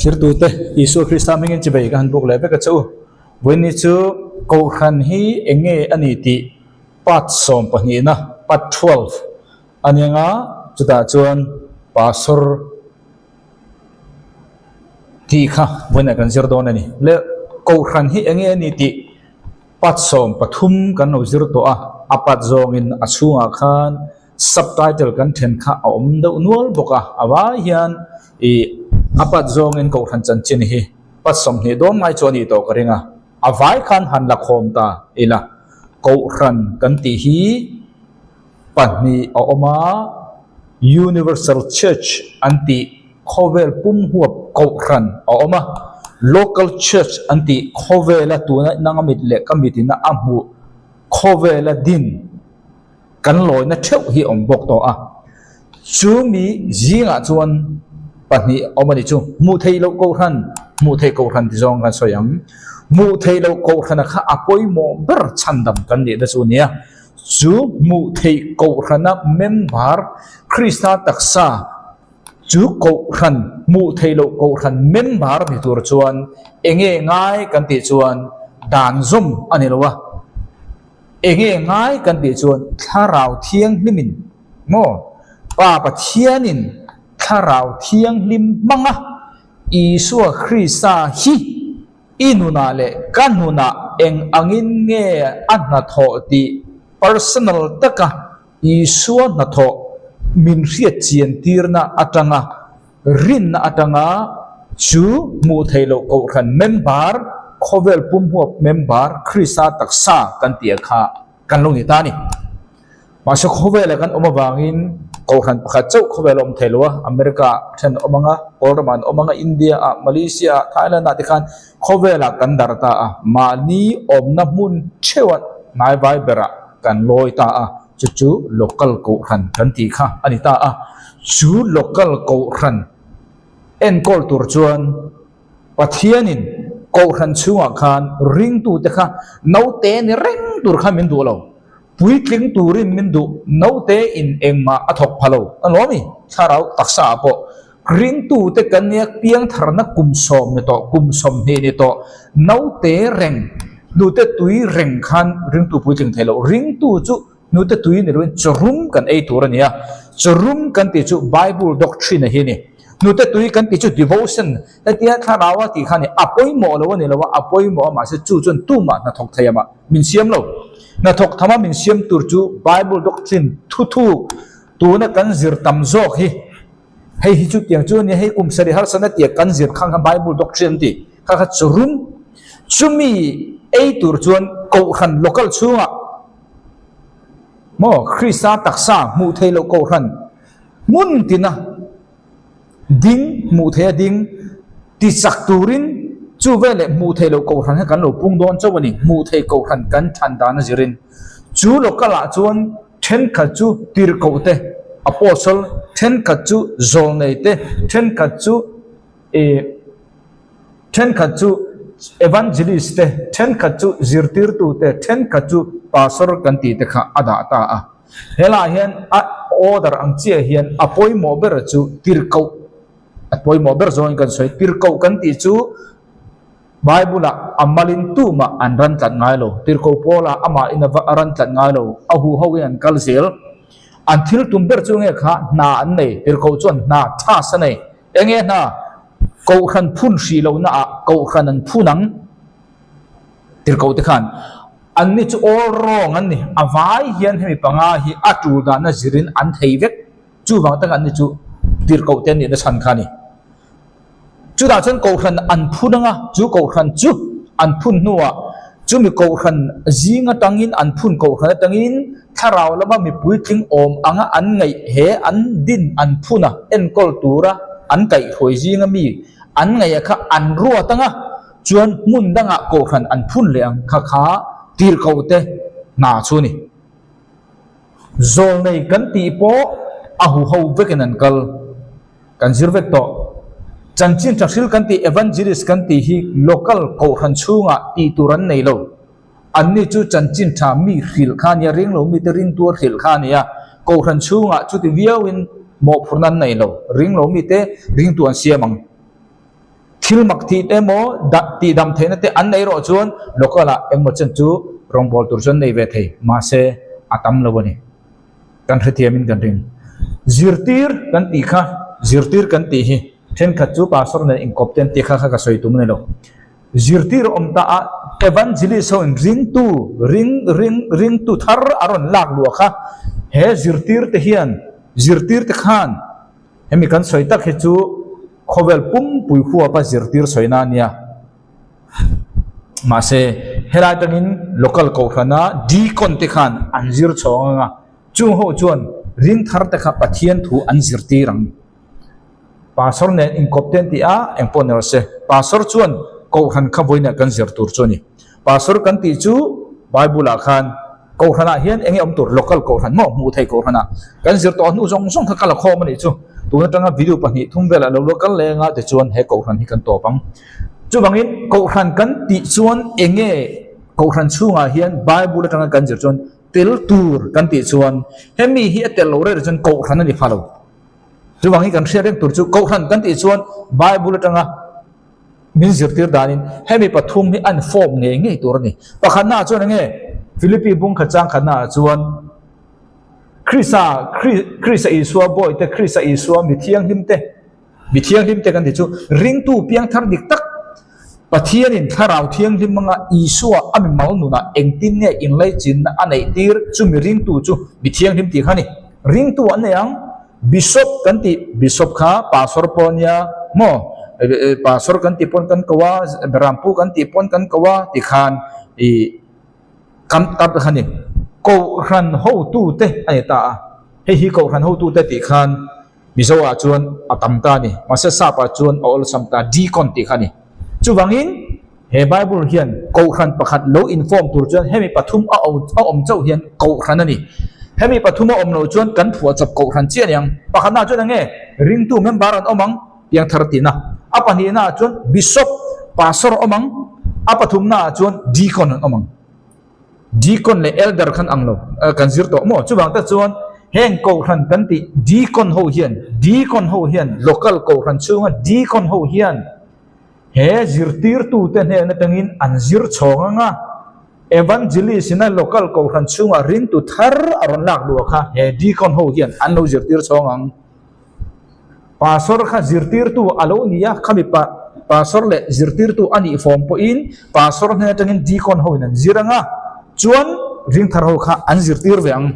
Thirtute, Isua Krista hmingin chibei ka han buk leh vek a che u. Vawiinni chu Kohhran hi eng nge a ni tih part sawmpahnihna, part 12, a ni anga chutah chuan Pastor tih kha vawiinah kan zir dawn a ni. Le Kohhran hi eng nge a ni tih part 13 kan lo zir tawh a, a part zawngin a chhungah khan Subtitle kan then kha a awm deuh nual bawk a, a vai hian ih a pat zawngin Kohhran chanchin hi pat 20 dawn ngai chu a nih tawh ka ring a, a vai khan han la khawm ta ila. Kohhran kan tih hi pahnih a awm a, Universal Church an tih khawvel pum huap Kohhran a awm a, Local Church an tih khawvela tuna nanga mit leh ka mitin a hmuh khawvela din Kan lawina theuh hi a awm bawk tawh a, chu mi zingah chuan pahnih awm a ni chu, hmuh theih loh kohhran, hmuh theih kohhran ti zawng kan sawi ang. Hmuh theih loh kohhrana kha a pawimawh ber chhandam kan nihna chu a nia. Chu hmuh theih kohhrana member Krista taksa chu kohhran, hmuh theih loh kohhran member ni tur chuan enge ngai kan tih chuan dan zawm a ni lo a. Enge ngai kan tih chuan Thlarau Thianghlimin maw Pa Pathianin Thlarau Thianghlim hmanga Isua Krista hi i nunah leh ka nunah eng angin nge a hnathawh tih personal taka Isua hnathawh min hriat chian tirna atanga Rinna atanga chu hmuh theih loh Kohhran member, khawvel pumhuap member, Krista taksa kan tih kha kan lo ni ta a ni. Mahse khawvela kan awm avangin Kohhran pakhat chauh khawvel a awm thei lo a, America ah then a awm ang a, Kawlramah an awm ang a, India ah, Malaysia ah, Thailand ah te khan khawvelah kan darh ta a, mahni awmna hmun theuha hnaivai berah kan lawi ta a. Chu chu local kohhran kan tih kha a ni ta a, chu local kohhran enkawl tur chuan Pathianin kohhran chhungah khan ringtute kha naute ni reng tur khan min duh lo, puitling turin min duh, naute in engmah a thawk pha lo a lawm i, thlarau taksa ah pawh ringtute kan nia piangtharna kum 10 ni tawh, kum 20 ni tawh, naute reng, hnute tui reng khan ringtu puitling thei lo, ringtu chu hnute tui ni loin chawrum kan ei tur a ni a, chawrum kan tih chu Bible doctrine a hi a ni, hnute tui kan tih chu devotion hetia thlarau a tih kha a ni, a pawimawh lo a ni lo a, a pawimawh a mahse chu chuan tumah hnathawk thei amah min siam lo, hnathawk thama min siam tur chu Bible doctrine thuthu tuna kan zir tam zawk hi. Hei hi chu tiang chu a nia, hei kum sarih harsatna tia kan zir khang kha Bible doctrine an ti kha kha chu rum. Chumi ei tur chuan Kohhran local chhungah maw Krista taksa hmuh theih loh Kohhran hmun tina ding hmuh theih a ding ti chak turin chu veleh hmuh theih loh Kohhran kha kan lo pung dawn chauh a ni, hmuh theih Kohhran kan than dan a zirin. Chu local ah chuan Thenkhat chu tirhkoh te, apostle, thenkhat chu zawlnei te, thenkhat chu ih thenkhat chu evangelist te, thenkhat chu zirtirtu te, thenkhat chu pastor kan tih te kha a dah ta a. Helaiah hian a order ang chiah hian a pawimawh ber chu tirhkoh a pawimawh ber zawngin kan sawi. Tirhkoh kan tih chu Bible-ah a malin tumah an ran tlat ngai lo. Tirhkoh Paula amahin a va a ran tlat ngai lo. A huho in an kal zel. An thil tum ber chu nge kha hna an nei. Tirhkoh chuan hna task a nei. Enge hna? Kohhran phun hrih lohna ah kohhran an phun ang. Tirhkoh te khan an ni chu all wrong an ni. A vai hian hemi panga hi a tul dahna zirin an thei vek. Chuvang tak an ni chu tirhkoh te an nihna chhan kha a ni. Chutah chuan Kohhran an phun anga, chu Kohhran chu an phun hnuah chumi Kohhran zing atangin an phun Kohhran atangin thlarau lama mipui tling awm anga an ngaih he an din an phun a, enkawl tura an kaihhruai zinga mi an ngaih a kha an ruat anga, chuan hmun dangah Kohhran an phun leh ang kha kha tirhkohte hna chu a ni. Zawlnei kan tih pawh a huho vekin an kal. Kan zir vek tawh. Chanchin thahril kan tih Evangelist kan tih hi local kohhran chhungah tih tur an nei lo. Anni chu chanchin tha mi hrilh kha a nia, ring lo mite ringtu a hrilh kha a nia. Kohhran chhungah chuti viauin mawhphurhna an nei lo. Ring lo mite ringtu an siam ang. Thil mak tih emaw tih dam theihna te an nei rawh chuan local ah engmaw chen chu rawngbâwl tur chu an nei ve thei. Mahse, a tam lo a ni. Kan hrethiamin kan ring. Zirtir kan tih kha, zirtir kan tih hi thenkhat chu pastor nen inkawp te an tih kha kha ka sawi tum a ni lo. Zirtir awm ta a, evangelist ho in ringtu, ring, ring, ringtu thar a rawn lak luah kha he zirtir te hian, zirtir te khan hemi kan sawi tak hi chu khawvel pumpui huapa zirtir sawina a nia. Mahse, helai atangin local kohhrana deacon te khan an zir chhawng ang a, chung ho chuan ring thar te kha Pathian thu an zirtir ang. Pastor nen inkawp te an ti a, engpawh ni rawh se. Pastor chuan kohhran kha vawiinah kan zir tur chu a ni. Pastor kan tih chu Bible ah khan kohhranah hian enge awm tur local kohhran maw hmuh theih kohhranah kan zir tawh hnu zawng zawng kha ka la khawm a nih chu. Tun atanga video pahnih thum velah lo lo kal leng a tichuan he kohhran hi kan tawp ang. Chuvangin kohhran kan tih chuan enge kohhran chhungah hian Bible atanga kan zir chuan tel tur kan tih chuan hemi hi a tel lo reng chuan kohhran a ni pha lo. Chuvangin kan hriat reng tur chu kohhran kan tih chuan Bible atanga min zirtir danin hemi pathum hi an form ngei ngei tur a ni. Pakhatnaah chuan enge Philippi bungkhat chang khatnaah chuan Krista Krista Isua bawihte Krista Isua mi thianghlim te Mi thianghlim te kan ti chu ringtu piangthar dik tak Pathianin thlarau thianghlim anga Isua a mimal nunah engtin nge inlaichinna a neih tir chu mi ringtu chu mi thianghlim tih kha a ni. Ringtu an nei ang Bishop kan tih Bishop kha Pastor pawh a nia maw Pastor kan tih pawn kan ko a Berampu kan tih pawn kan ko a tikhan ih kan tar kha a ni. Kohhran hotute a ni ta a hei hi Kohhran hotute tih khan Mizo ah chuan a tam ta a ni. Mahse sap ah chuan a awlsam ta, deacon tih kha a ni. Chuvangin he Bible hian kohhran pakhat lo inform tur chuan hemi pathum a a awm chauh hian kohhran a ni. Hemi pathum a awm loh chuan kan phuahchawp kohhran chiah a ni ang. Pakhatna ah chuan eng nge? Ringtu member an awm ang, piangthar tihna. A pahnihna ah chuan bishop, pastor a awm ang. A pathumna ah chuan deacon an awm ang. Deacon leh Elder khan ang lo kan zir tawh maw? Chuvang tak chuan heng kohhran kan tih Deacon ho hian, Deacon ho hian local kohhran chhunga Deacon ho hian he zirtirtute hnen atangin an zir chhawng ang a, Evangelist ina local kohhran chhunga ringtu thar a rawn lak luah kha he Deacon ho hian an lo zirtir chhawng ang. Pastor kha zirtirtu a lo ni a, khami pa pastor leh zirtirtu a nih fawm pawhin pastor hnen atangin deacon ho in an zir ang a, chuan ringthar ho kha an zirtir ve ang.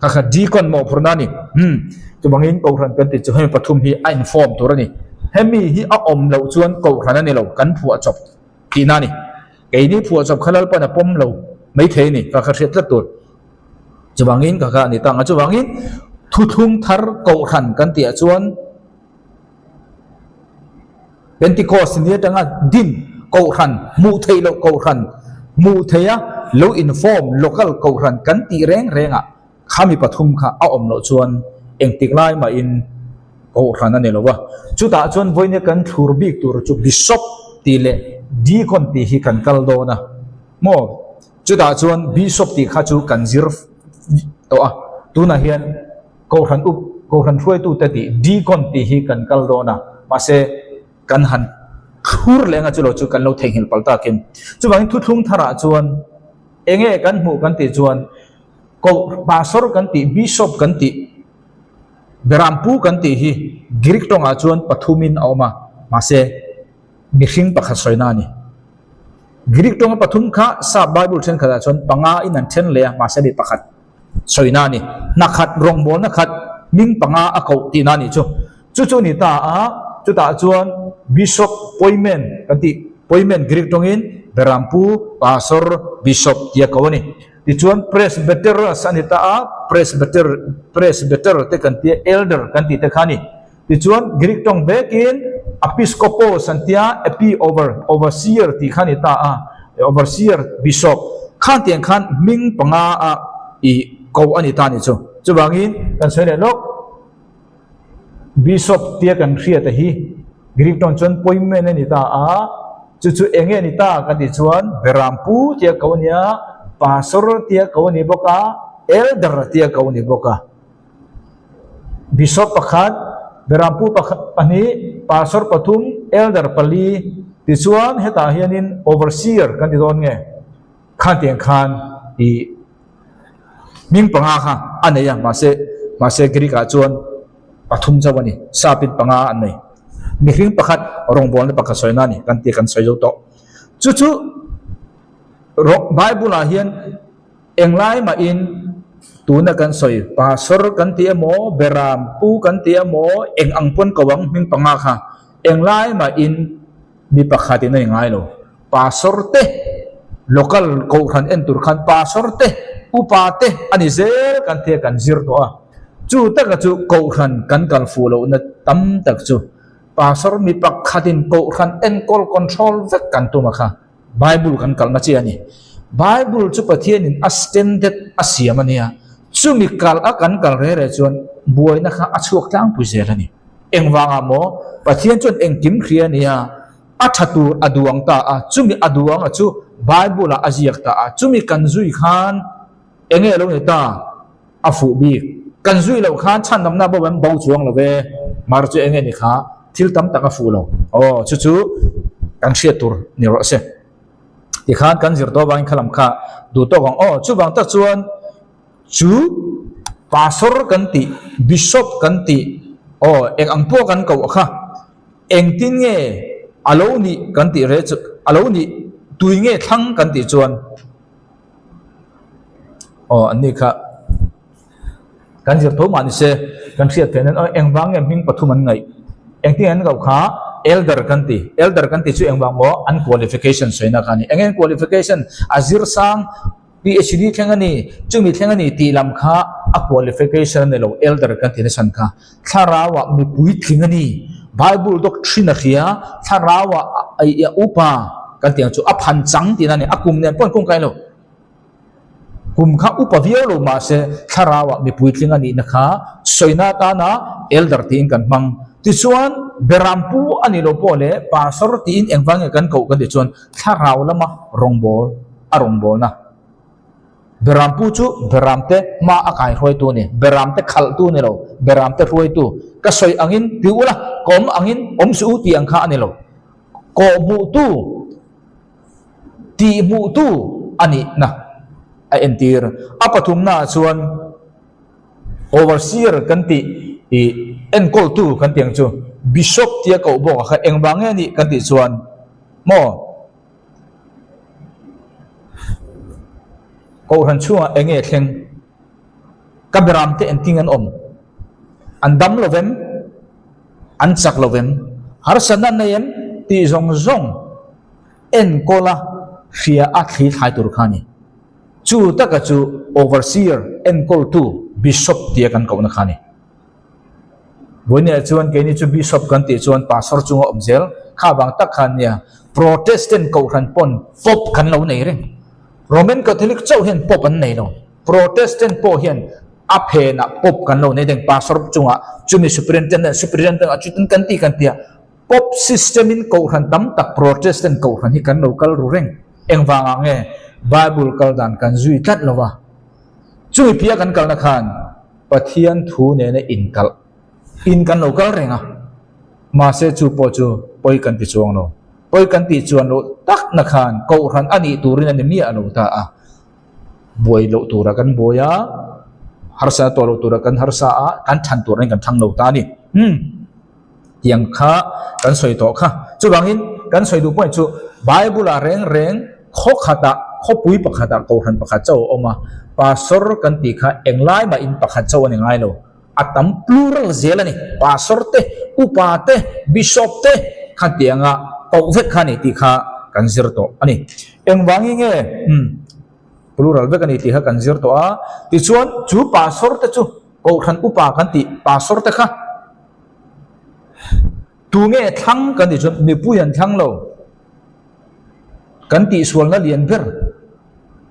Kha kha deacon mawhphurhna a ni. Umm, chuvangin kohhran kan tih chu hemi pathum hi a inform tur a ni. Hemi hi a awm loh chuan kohhran a ni lo, kan phuahchawp tihna a ni. Keini phuahchawp kha Lalpan a pawm lo maithei a ni, kha kha hriat tlat tur. Chuvangin ka kha a ni ta ang a, chuvangin thuthlung thar kohhran kan tih ah chuan Pentecost ni atanga din kohhran hmuh theih loh kohhran hmuh theih a lo inform local kohhran kan tih reng reng ah khami pathum kha a awm loh chuan engtik lai mahin kohhran a ni lo a, chutah chuan vawiin kan thlur bik tur chu bishop tih leh deacon tih hi kan kal dawn a maw. Chutah chuan Bishop tih kha chu kan zir tawh a, tunah hian Kohhran up, Kohhran hruaitute tih Deacon tih hi kan kal dawn a, mahse kan han thlur leh anga chulo chu kan lo theihnghilh palh takin. Chuvangin thuthlung tharah chuan enge kan hmuh kan tih chuan Koh, Pastor kan tih, Bishop kan tih, Berampu kan tih hi Greek tawngah chuan pathumin a awm a, mahse mihring pakhat sawina a ni. Greek tawnga pathum kha sap Bible thenkhatah chuan panga in an then leh a, mahse mi pakhat sawina a ni. Hna khat, rawngbawlna khat, hming panga a koh tihna a nih chu. Chu chu a ni ta a, chutah chuan Bishop, Poimen kan tih, Poimen Greek tawngin Berampu, Pastor, Bishop tia ko a ni. Tichuan Presbyteros a ni ta a, Presbyter, Presbyter te kan tia, Elder kan tih te kha a ni. Tichuan, Greek tawng vekin Episkopos an tia, epi over, overseer tih kha a ni ta a, overseer, bishop, khan tiang khan hming panga a i ko a ni ta a ni chu. Chuvangin, kan sawi leh lawk, Bishop tia kan hriata hi Greek tawng chuan poimen a ni ta a, chu chu eng nge a ni ta kan tih chuan Berampu tia ko a ni a, Pastor tia ko a ni bawk a, Elder tia ko a ni bawk a. Bishop pakhat, Berampu pakhat pahnih, pastor pathum, elder pali, tichuan hetah hianin overseer kan ti dawn nge? Khatiang khan i hming panga kha a nei a, mahse mahse Greek ah chuan pathum chauh a ni, sapin panga an nei. Mihring pakhat rawngbawlna pakhat sawina a ni kan tih kan sawi zo tawh. Chu chu Bible ah hian Englai mahin tuna kan sawi pastor kan ti emaw, beram pu kan ti emaw, eng ang pawn ko ang hming panga kha englai mahin mi pakhatin a ni ngai lo. Pastor te local kohhran en tur khan pastor te, upa te a ni zel kan tia kan zir tawh a. Chu taka chu kohhran kan kal fuh lohna tam tak chu pastor mi pakhatin kohhran enkawl control vek kan tum a kha. Bible kan kalhna chi a ni. Bible chu Pathianin a standard a siam a nia, chumi kalh a kan kal reh reh chuan buaina kha a chhuak tlangpui zel a ni. Engvangah maw? Pathian chuan engkim hria a nia, a tha tur a duang ta a, chumi a duanga chu Bible ah a ziak ta a, chumi kan zui khan enge lo ni ta? A fuh bik. Kan zui loh khan chhandamna bo an bo chuang lo ve. Mar chu enge ni kha thil tam tak a fuh lo. Aw chu chu kan hriat tur ni rawh se. Tikhan kan zir tawh avangin khalam kha duh tawk ang. Aw chuvang tak chuan chu pastor kan tih, bishop kan tih, aw eng ang pawh kan koh kha engtin nge a lo nih kan tih reh chu a lo nih tui nge thlang kan tih chuan Aw an ni kha kan zir tho mah ni se kan hriat theih nan aw engvang nge hming pathum an ngaih engtin an koh kha elder kan ti elder kan ti chu engvang maw an qualification sawina kha a ni eng nge qualification a zir sang PhD thleng a ni chumi thleng a ni tih lam kha a qualification a ni lo elder kan ti nasa kha thlarauah mi puitling a ni Bible doctrine a hria thlarauah a upa kan tih ang chu a phan chang tihna a ni a kum nen pawh an kung kai lo kum kha upa viau lo mahse thlarauah mi puitling a nihna kha sawina atana elder tiin kan hmang tichuan berampu a nih loh pawh leh pastor tiin engvang nge kan koh kan tih chuan thlarau lama rawngbâwl a rawngbâwlna. Berampu chu beramte hma a kai hruaitu a ni. Beramte khalhtu a ni lo. Beramte hruaitu. Ka sawi angin ti ula, ka awm angin awm suh u tih ang kha a ni lo. Kawhhmuhtu, tihhmuhtu a nihna a entir. A pathumnaah chuan overseer kan tih ih enkawltu kan tih ang chu bishop tia koh bawk a kha engvang nge a nih kan tih chuan maw? Kohhran chhungah eng nge thleng? Ka beramte engtin an awm? An dam lo vem? An chak lo vem? Harsatna an nei em? Tih zawng zawng enkawl a hria a thli thlai tur kha a ni. Chu taka chu overseer, enkawltu, bishop tia kan kohna kha a ni. Vawinia chuan keini chu Bishop kan tih chuan Pastor chunga awm zel kha vang tak khan nia Protestant kohhran pawn Pope kan lo nei reng. Roman Catholic chauh hian Pope an nei lo. Protestant pawh hian a phenah Pope kan lo nei reng Pastor chungah chumi Superintendent Superintendent ah chutin kan ti kan tia Pope system in kohhran tam tak Protestant kohhran hi kan lo kal ru reng. Engvangah nge Bible kal dan kan zui tlat lo va. Chumi piah kan kalna khan Pathian thu nena inkalh in kan lo kal reng a, mahse chu pawh chu pawi kan ti chuang lo. Pawi kan tih chuan loh takna khan kohhran a nih turin a ni miah lo ta a, buai loh tura kan buai a, harsa tawh loh tura kan harsa a, kan than tur angin kan thang lo ta a ni. Umm. Tiang kha kan sawi tawh kha. Chuvangin kan sawi duh point chu Bible-ah reng reng khaw khatah, khawpui pakhatah kohhran pakhat chauh a awm a, pastor kan tih kha englai mahin pakhat chauh a ni ngai lo. A tam plural zel a ni. Pastor te, upa te, bishop te kha tianga koh vek kha a ni tih kha kan zir tawh a ni. Engvangin nge? Umm, plural vek a ni tih kha kan zir tawh a. Tichuan chu pastor te chu kohhran upa kan tih pastor te kha, Tunge thlang kan tih chuan mipui an thlang lo. Kan tihsualna lian ber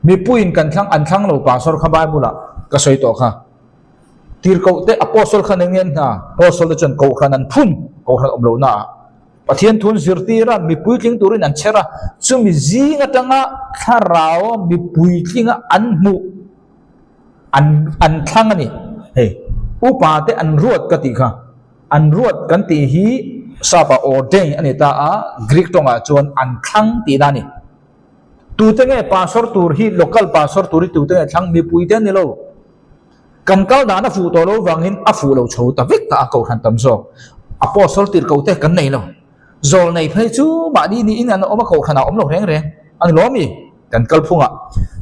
mipuiin kan thlang an thlang lo pastor kha Bible ah ka sawi tawh kha. Tirhkoh te apostle khan eng nge an hna? Apostle te chuan kohhran an phun kohhran awm lohna ah Pathian thun zirtir a mipui tling turin an chher a, chumi zing atanga thlarau mipui tlinga an hmuh an an thlang a ni. Hei upa te an ruat ka tih kha. An ruat kan tih hi sapa ordain a ni ta a, Greek tawngah chuan an thlang tihna a ni. Tute nge pastor tur hi, local pastor tur hi tute nge thlang? Mipuite an ni lo. Kan kal dan a fuh tawh lo vangin a fuh lo chho ta vek ta a kohhran tam zawk. Apostle tirhkote kan nei lo. Zawl nei phei chu mahni niin an awm a, kohhranah awm lo reng reng a ni lawm i kan kalphungah.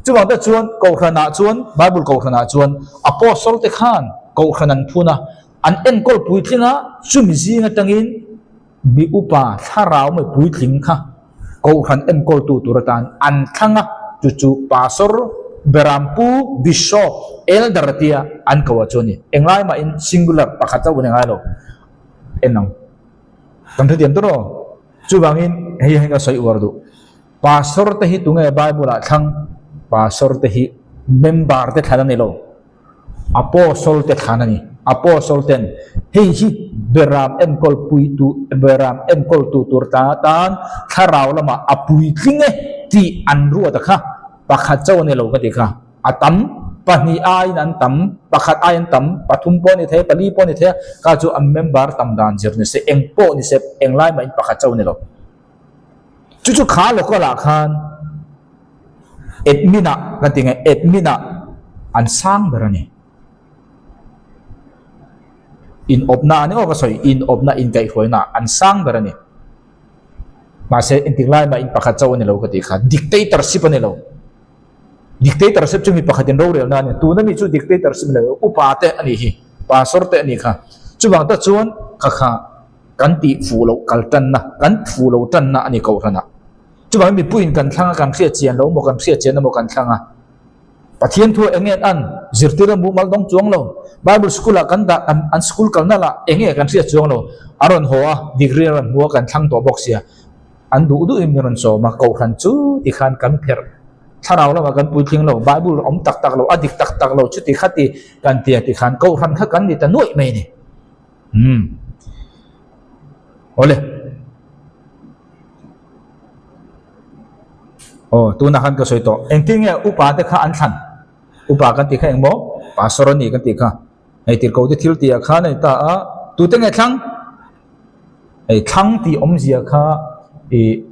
Chuvang te chuan kohhranah chuan, Bible kohhranah chuan Apostle te khan kohhran an phun a, an enkawl puitling a, chumi zing atangin mi upa thlarau mai puitling kha kohhran enkawltu tur atan an thlang a, chu chu Pastor, Berampu, Bishop, Elder tia an ko a chu a ni. Englai mahin singular pakhat chauh a ni ngai lo. En ang. Kan hrethiam tur aw. Chuvangin hei hian ka sawi uar duh. Pastor te hi tunge Bible ah thlang? Pastor te hi member te thlan a ni lo. Apostle te thlan a ni. Apostle ten hei hi beram enkawl puitu beram enkawltu tur ta tan thlarau lamah a puitling e tih an ruat a kha. Pakhat chauh a ni lo ka ti kha. A tam, pahnih aiin an tam, pakhat aiin an tam, pathum pawh a ni thei a, pali pawh a ni thei a, kha chu an member tam dan zir ni se, eng pawh ni se, englai mahin pakhat chauh a ni lo. Chu chu kha local ah khan admin ah kan ti nge, admin ah an sang ber a ni. Inawpna a ni aw ka sawi, inawpna inkaihhruaina an sang ber a ni. Mahse engtik lai mahin pakhat chauh a ni lo ka tih kha, dictatorship a ni lo. Dictatorship chu mi pakhatin rorelna a ni. Tuna mi chu dictatorship ni lo, upa te a nih hi, pastor te a nih kha. Chuvang tak chuan kha kha kan tih fuh loh kal tanna, kan fuh lo tanna a ni kohhranah. Chuvangin mipuiin kan thlang a, kan hriat chian lo maw, kan hriat chian emaw kan thlang a. Pathian thu eng nge an zirtir a mumal dawng chuang lo. Bible school ah kan dah, an an school kalna lah eng nge kan hriat chuang lo. A rawn haw a, degree a rawn hmu a, kan thlang tawh bawk sia. An duh duhin min rawn sawm a, kohhran chu tikhan kan pherh. Thlarau lamah kan puitling lo, Bible awm tak tak lo, a dik tak tak lo, chuti khati kan ti a tikhan kohhran kha kan ni ta nuaih mai a ni. Umm. Awle. Aw, tunah khan ka sawi tawh. Engtin nge upa te kha an thlan? Upa kan tih kha engmaw? Pastor a ni kan tih kha. Hei tirhkoh te thil tihah khan a ni ta a, tute nge thlang? Hei thlang tih awmzia kha ih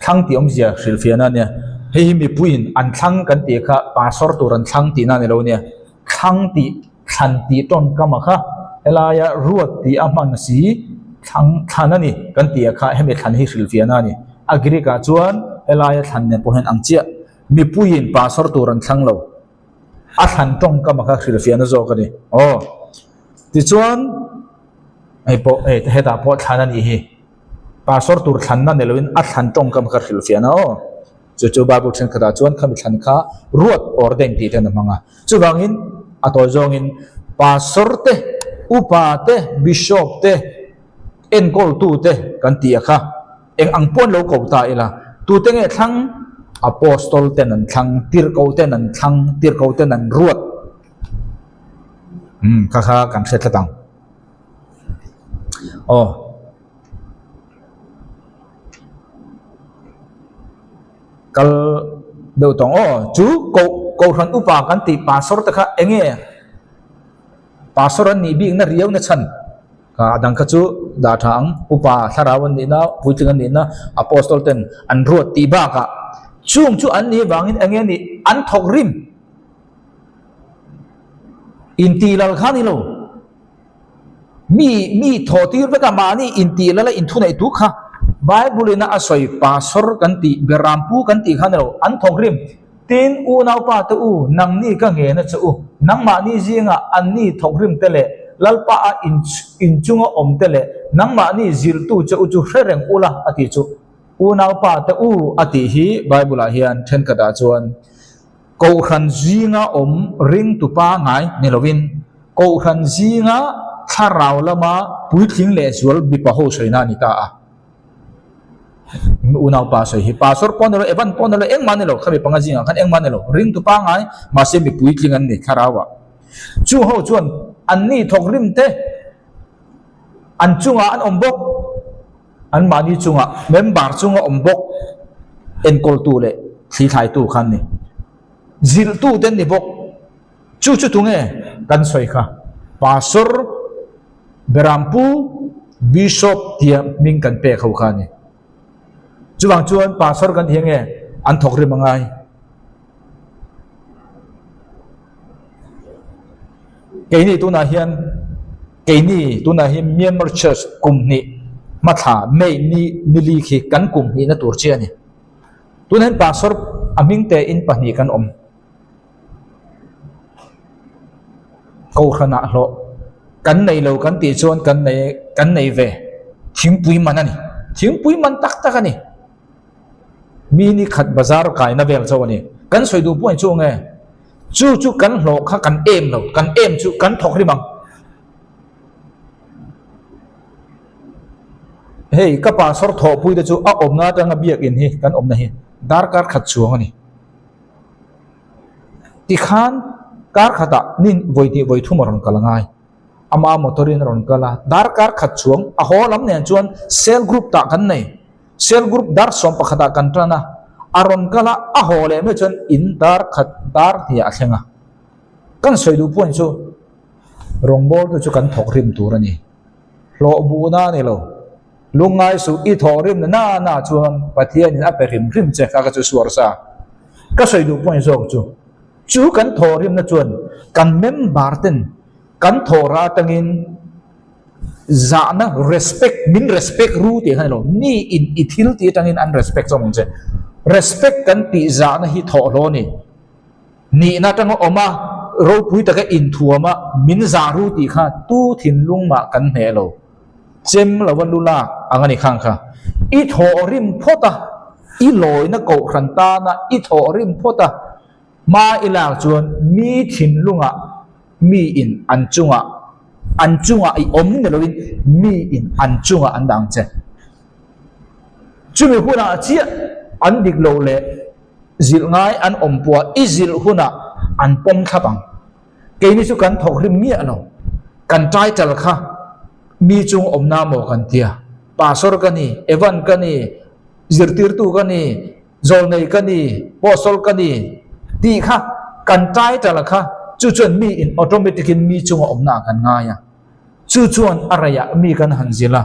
thlang tih awmzia hrilhfiahna a nia. Hei hi mipuiin an thlang kan tih kha pastor tur an thlang tihna a ni lo a nia. Thlang tih thlan tih tawngkam a kha helaia ruat tih a hman si thlang thlan a ni kan tih a kha hemi thlan hi hrilhfiahna a ni. A Greek ah chuan helaia thlan nen pawh hian ang chiah. Mipuiin pastor tur an thlang lo. A thlan tawngkam a kha hrilhfiahna zawk a ni. Aw tichuan. Hei pawh hei hetah pawh thlan a nih hi. Pastor tur thlanna ni loin a thlan tawngkam kha hrilhfiahna aw. Chu chu Bible thenkhatah chuan khami thlan kha ruat ordain tih ten a hmang a. Chuvangin a tawi zawngin pastor te, upa te, bishop te, enkawltu te kan tih a kha eng ang pawh an lo ko ta ila. Tute nge thlang? Apostol ten an thlang, tirhkoh ten an thlang, tirhkoh ten an ruat. Umm kha kha kan hre tlat ang. Aw. Kal deuh tawng aw chu koh kohhran upa kan tih pastor te kha eng nge pastor an nih bikna riau na chhan kha a dang kha chu dah tha ang upa thlarau an nihna puitling an nihna apostol ten an ruat tih bakah chung chu an nih vangin eng nge nih an thawk rim. Intih lal kha ni lo. Mi mi thawh tir vek a mahni intih lal a inthuneih tu kha Bible in a sawi pastor kan tih berampu kan tih kha ni lo an thawk rim. Tin unaupa te u nangni ka ngen a che u nangmahni zingah anni thawk rim te leh Lalpa a inchunga awm te leh nangmahni zirtu che u chu hre reng ula a tih chu unaupa te u a tih hi Bible ah hian thenkhatah chuan Kohhran zinga awm ringtu pangngai ni lovin, Kohhran zinga thlarau lama puitling leh zual mipa ho sawiina a ni ta a. Unaupa sawi hi Pastor pawh a ni lo, Evan pawh a ni lo, engmah a ni lo, khami panga zingah khan engmah a ni lo, ringtu pangngai, mahse mi puitling an ni thlarauah. Chung ho chuan anni thawk rim te an chungah an awm bawk. Anmahni chungah member chunga awm bawk enkawltu leh thlithlaitu kha an ni. Zilhtu te an ni bawk. Chu chu tunge kan sawi kha? Pastor, Berampu Bishop tia hming kan pek ho kha a ni. Chuvang chuan Pastor kan tih nge an thawk rim a ngai. Keini tunah hian keini tunah hi Myanmar Church kum hnih hmathla May ni nili khi kan kum hnihna tur chiah a ni. Tunah hian Pastor a hming tein pahnih kan awm. Kohhranah hlawh kan nei lo kan tih chuan kan nei kan nei ve thingpui man a ni. Thingpui man tak tak a ni. Mi ni khat bazar kaina vel chauh a ni. Kan sawi duh pawh chu nge chu chu kan hlawh kha kan em lo kan em chu kan thawk rim ang. Hei ka pastor thawhpui te chu a awmna atanga biakin hi kan awmna hi darkar khat chuang a ni. Tikhan kar khatah ni vawi hnih vawi thum a rawn kal a ngai. Ama motor in a rawn kal a, darkar khat chuang a haw lam nen chuan cell group tah kan nei. Cell group dar sawm pakhatah kan tan a, a rawn kal a, a haw leh mai chuan in dar khat dar hniah a thleng a. Kan sawi duh pawhin chu rawngbawltu chu kan thawk rim tur a ni. Hlawh buhna a ni lo. Lungngai suh i thawh rim na na chuan Pathianin a pe hrim hrim che kha ka chu suar sa. Ka sawi duh point zawk chu, chu kan thawh rimna chuan kan member ten kan thawh rah atangin zahna respect min respect ru tih kha ni lo, mi in i thil tih atangin an respect zawk ang che. Respect kan tih zahna hi thawh hlawh a ni. Nihna atanga awm a, ropui taka inthuam a, min zah ru tih kha tu thinlung mah kan hneh lo. Chem lova lu lak ang a ni khang kha. I thawh rim phawt a, i lawina kohhran tana i thawh rim phawt a, hma i lak chuan mi thinlungah mi in an chungah an chungah i awm ni loin mi in an chungah an dah ang che. Chumi hunah chiah an dik lo leh zilh ngai an awm pawh i zilh hunah an pawm thlap ang. Keini chu kan thawk hlim miah lo. Kan title kha mi chung awmna maw kan tia. Pastor ka ni, Evan ka ni, zirtirtu ka ni, zawlnei ka ni, Apostle ka ni tih kha kan title kha chu chuan mi in automatic in mi chunga awmna ah kan ngai a. Chu chuan a reiah mi kan han zilh a.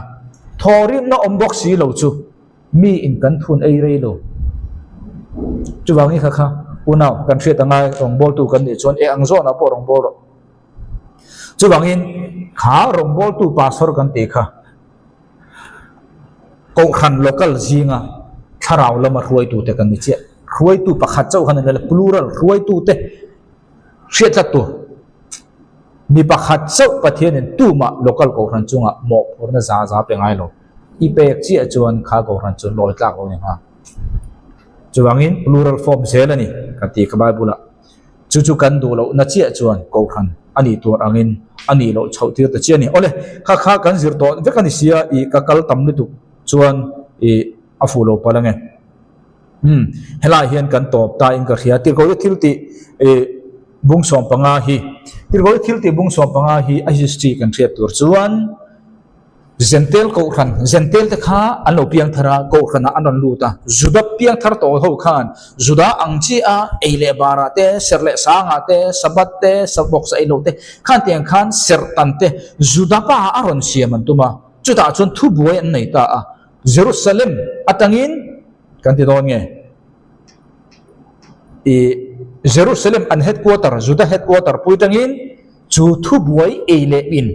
Thawhrimna awm bawk si lo chu. Mi in kan thun ei rei lo. Chuvangin kha kha unau kan hriat angai rawngbawltu kan nih chuan eng ang zawnah pawh rawngbâwl rawh. Chuvangin kha rawngbawltu pastor kan tih kha Kohhran local zinga thlarau lama hruaitute kan ni chiah. Hruaitu pakhat chauh khan an la plural hruaitute hriat tlat tur. Mi pakhat chauh Pathianin tumah local Kohhran chungah mawhphurhna za za pe ngai lo. I pek chiah chuan kha Kohhran chu lawi tlak lo ni nghal. Chuvangin plural form zel a ni kan tih kha Bible-ah. Chu chu kan duh lohna chiah chuan Kohhran a nih tur angin a nih loh chhoh tir ta chiah a ni. Awle, kha kha kan zir tawh vek a ni sia, ih ka kal tam lutuk chuan ih a fuh lo palh ange. Umm, helaiah hian kan tawp ta in ka hria. Tirhkohte thil tih ih bung 15 hi, Tirhkohte thil tih bung 15 hi a history kan hriat tur chuan Zentel kohhran, Zentel te kha an lo piang thar a, kohhranah an rawn lut a. Juda piang thar tawh ho khan Juda ang chiah a ei leh barah te, serh leh sangah te, Sabbath te, vawksa ei loh te khan tiang khan serh tan te Juda pa a rawn siam an tum a. Chutah chuan thubuai an nei ta a. Jerusalem atangin kan ti dawn nge? I Jerusalem an headquarter, Juda headquarter pui tangin chu thubuai ei leh in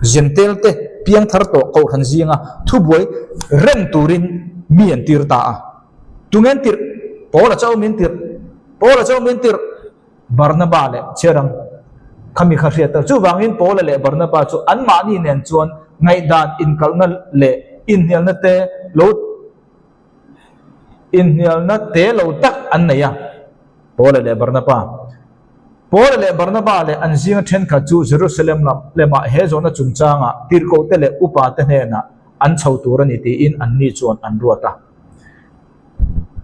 Gentile te piangthar tawh kohhran zinga thubuai reng turin mi an tir ta a. Tunge an tirh? Paula chauh min tirh. Paula chauh min tirh. Barnaba leh Cherang khami kha hriat ta. Chuvangin Paula leh Barnaba chu anmahni nen chuan ngaihdan inkalhna leh inhnialna te lo Inhnialna te lo tak an nei a, Paula leh Barnaba. Paula leh Barnaba leh an zinga thenkhat chu Jerusalem lam lemah he zawhna chungchangah tirhkohte leh upate hnenah an chho tur a ni tiin anni chuan an ruat a.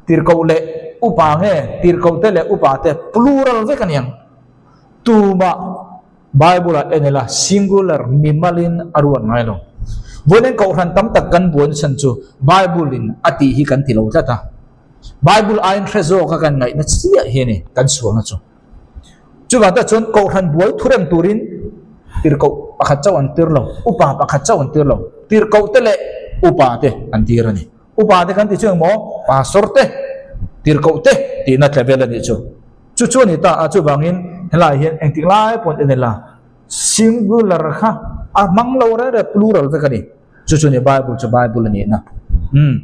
Tirhkoh leh upa nge tirhkohte leh upate plural vek a niang. Tumah. Bible-ah en ila singular mimalin a ruat ngai lo. Vawiin kohhran tam tak kan buaina chhan chu Bible-in a tih hi kan ti lo tlat a. Bible aiin hre zawka kan ngaihna chiah hi a ni kan sualna chu. Chuvang tak chuan kohhran buai thurem turin Tirhkoh pakhat chauh an tir lo, upa pakhat chauh an tir lo. Tirhkoh te leh upa te an tir a ni. Upa te kan ti chu engmaw? Pastor te, tirhkoh te tihna tle vel a nih chu. Chu chu a ni ta a, chuvangin helaiah hian engtik lai pawh an en ila, singular kha a hmang lo reng reng, plural vek a ni. Chu chu a ni Bible chu Bible a nihna. Umm.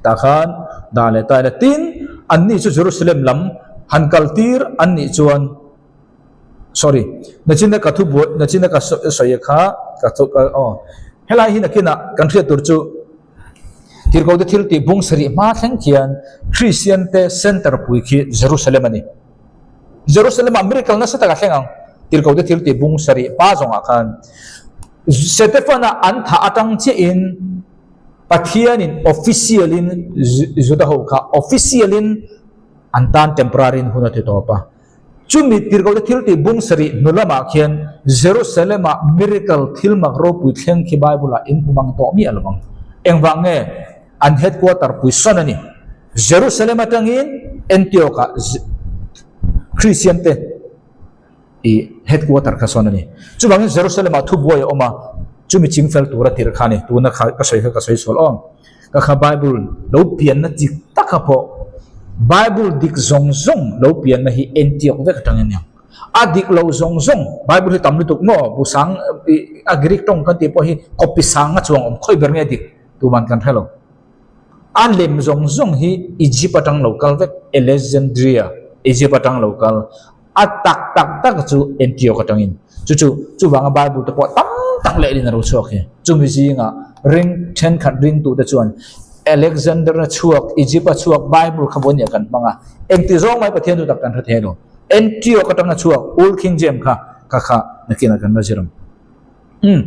Tah khan dah leh ta ila. Tin, anni chu Jerusalem lam han kal tir an nih chuan, sorry, nachina ka thu buai, nachina ka sawi kha ka thu aw. Helai hi nakinah kan hriat tur chu Tirhkohte thil tih bung sarih hma thleng khian Kristian te center pui khi Jerusalem a ni. Jerusalem ah miracle nasa tak a thleng ang. Tirhkohte thil tih bung sarih hma zawngah khan Setefana an thah atang chiah in Pathianin official in Juda ho kha official in an tan temporary in hun a ti tawp a. Chumi tirhkohte thil tih bung sarih hnu lamah khian Jerusalem ah miracle thil mak ropui thleng khi Bible ah in hmu mang tawh miah lo ang. Engvang nge an headquarter pui sawn a ni? Jerusalem atangin Antioch ah Christian te i headquarter kha sawn a ni. Chuvangin Jerusalem ah thubuai a awm a, chumi chingfel tura tirh kha a ni. Tuna kha ka sawi kha ka sawi sual awm. Ka kha Bible lo pianna dik taka pawh Bible dik zawng zawng lo pianna hi Antioch vek atang a niang. A dik lo zawng zawng Bible hi tam lutuk maw bu sang i a Greek tawng kan tih pawh hi copy sang a chuang awm khawi ber nge dik tuman kan hre lo. A lem zawng zawng hi Egypt atang lo kal vek Alexandria Egypt atang lo kal. A tak tak tak chu Antioch atangin chu chu chuvanga Bible te pawh tam tak lehlin a ro chhuak hi. Chumi zingah ring thenkhat ringtute chuan Alexander-a chhuak, Egypt-a chhuak Bible kha vawiin kan hmang a, engti zawng mai Pathian chu tak kan hre thei lo. Antioch atanga chhuak Old King James kha kha kha nakinah kan la zir ang. Umm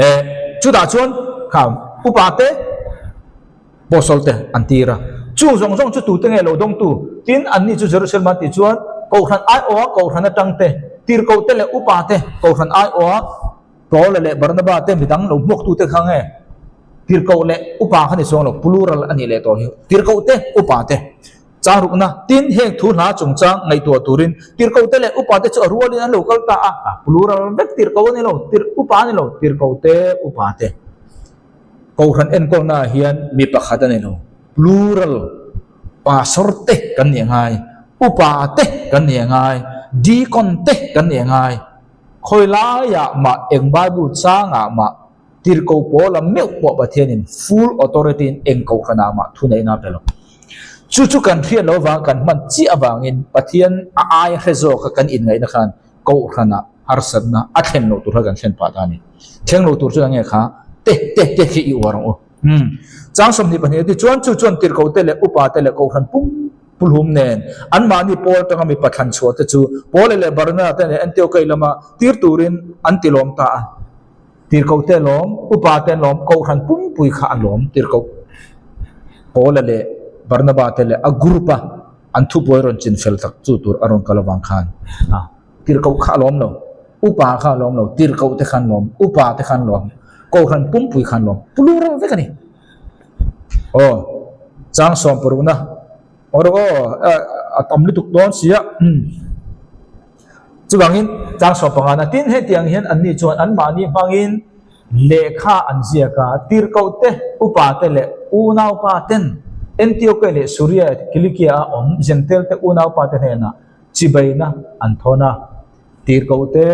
eh chutah chuan kha upa te. Apostle te an tir a. Chu zawng zawng chu tute nge lo dawngtu? Tin, anni chu Jerusalem an tih chuan Kohhran aiawha Kohhran atang te, tirhkoh te leh upa te, Kohhran aiawha Paula leh Barnaba te midang lo hmuaktute kha nge tirhkoh leh upa kha ni chuang lo, plural a nih leh tawh hi. Tirhkoh te, upa te. Chang rukna, Tin, heng thu hla chungchang ngaihtuah turin tirhkoh te leh upa te chu a rualin an lo kal ta a. Plural vek tirhkoh a ni lo, tirh upa a ni lo, tirhkoh te, upa te. Kohhran enkawlna ah hian mi pakhat a ni lo, plural, pastor te kan nih a ngai, upa te kan nih a ngai, deacon te kan nih a ngai. Khawi laiah mah eng Bible changah mah tirhkoh pawla meuh pawh Pathianin full authority in eng kohhranah mah thuneihna a pe lo. Chu chu kan hriat lo vang kan hman chiah avangin Pathian a aia hre zawka kan inngaihna khan Kohhranah harsatna a thlen loh tur kha kan thlen pah ta a ni. Thleng lo tur chuan enge kha te te te khi i uar ang u. Umm. Chang 22 a ti chuan chu chuan tirhkoh te leh upa te leh kohhran pum pulhum nen anmahni Paul atanga mipa thlan chhuah te chu Paula leh Barnaba te nen Antiokai lama tir turin an ti lawm ta a. Tirhkoh te lawm, upa te lawm, kohhran pumpui kha a lawm tirhkoh Paula leh Barnaba te leh a group a An thubuai rawn chin fel tak chu tur a rawn kal avang khan a tirhkoh kha a lawm lo, upa kha a lawm lo, tirhkoh te khan lawm, upa te khan lawm, kohhran pumpui khan lawm, plural vek a ni. Aw, chang sawm parukna aw rawh aw, a tam lutuk dawn sia. Chuvangin chang sawm pangana tin hetiang hian anni chuan anmahni hmangin Lehkha an ziak a, tirhkoh te, upa te leh unaupa ten Antioke leh Suria Kilikia a awm Jentail te unaupa te hnenah chibaina an thawn a. Tirhkoh te,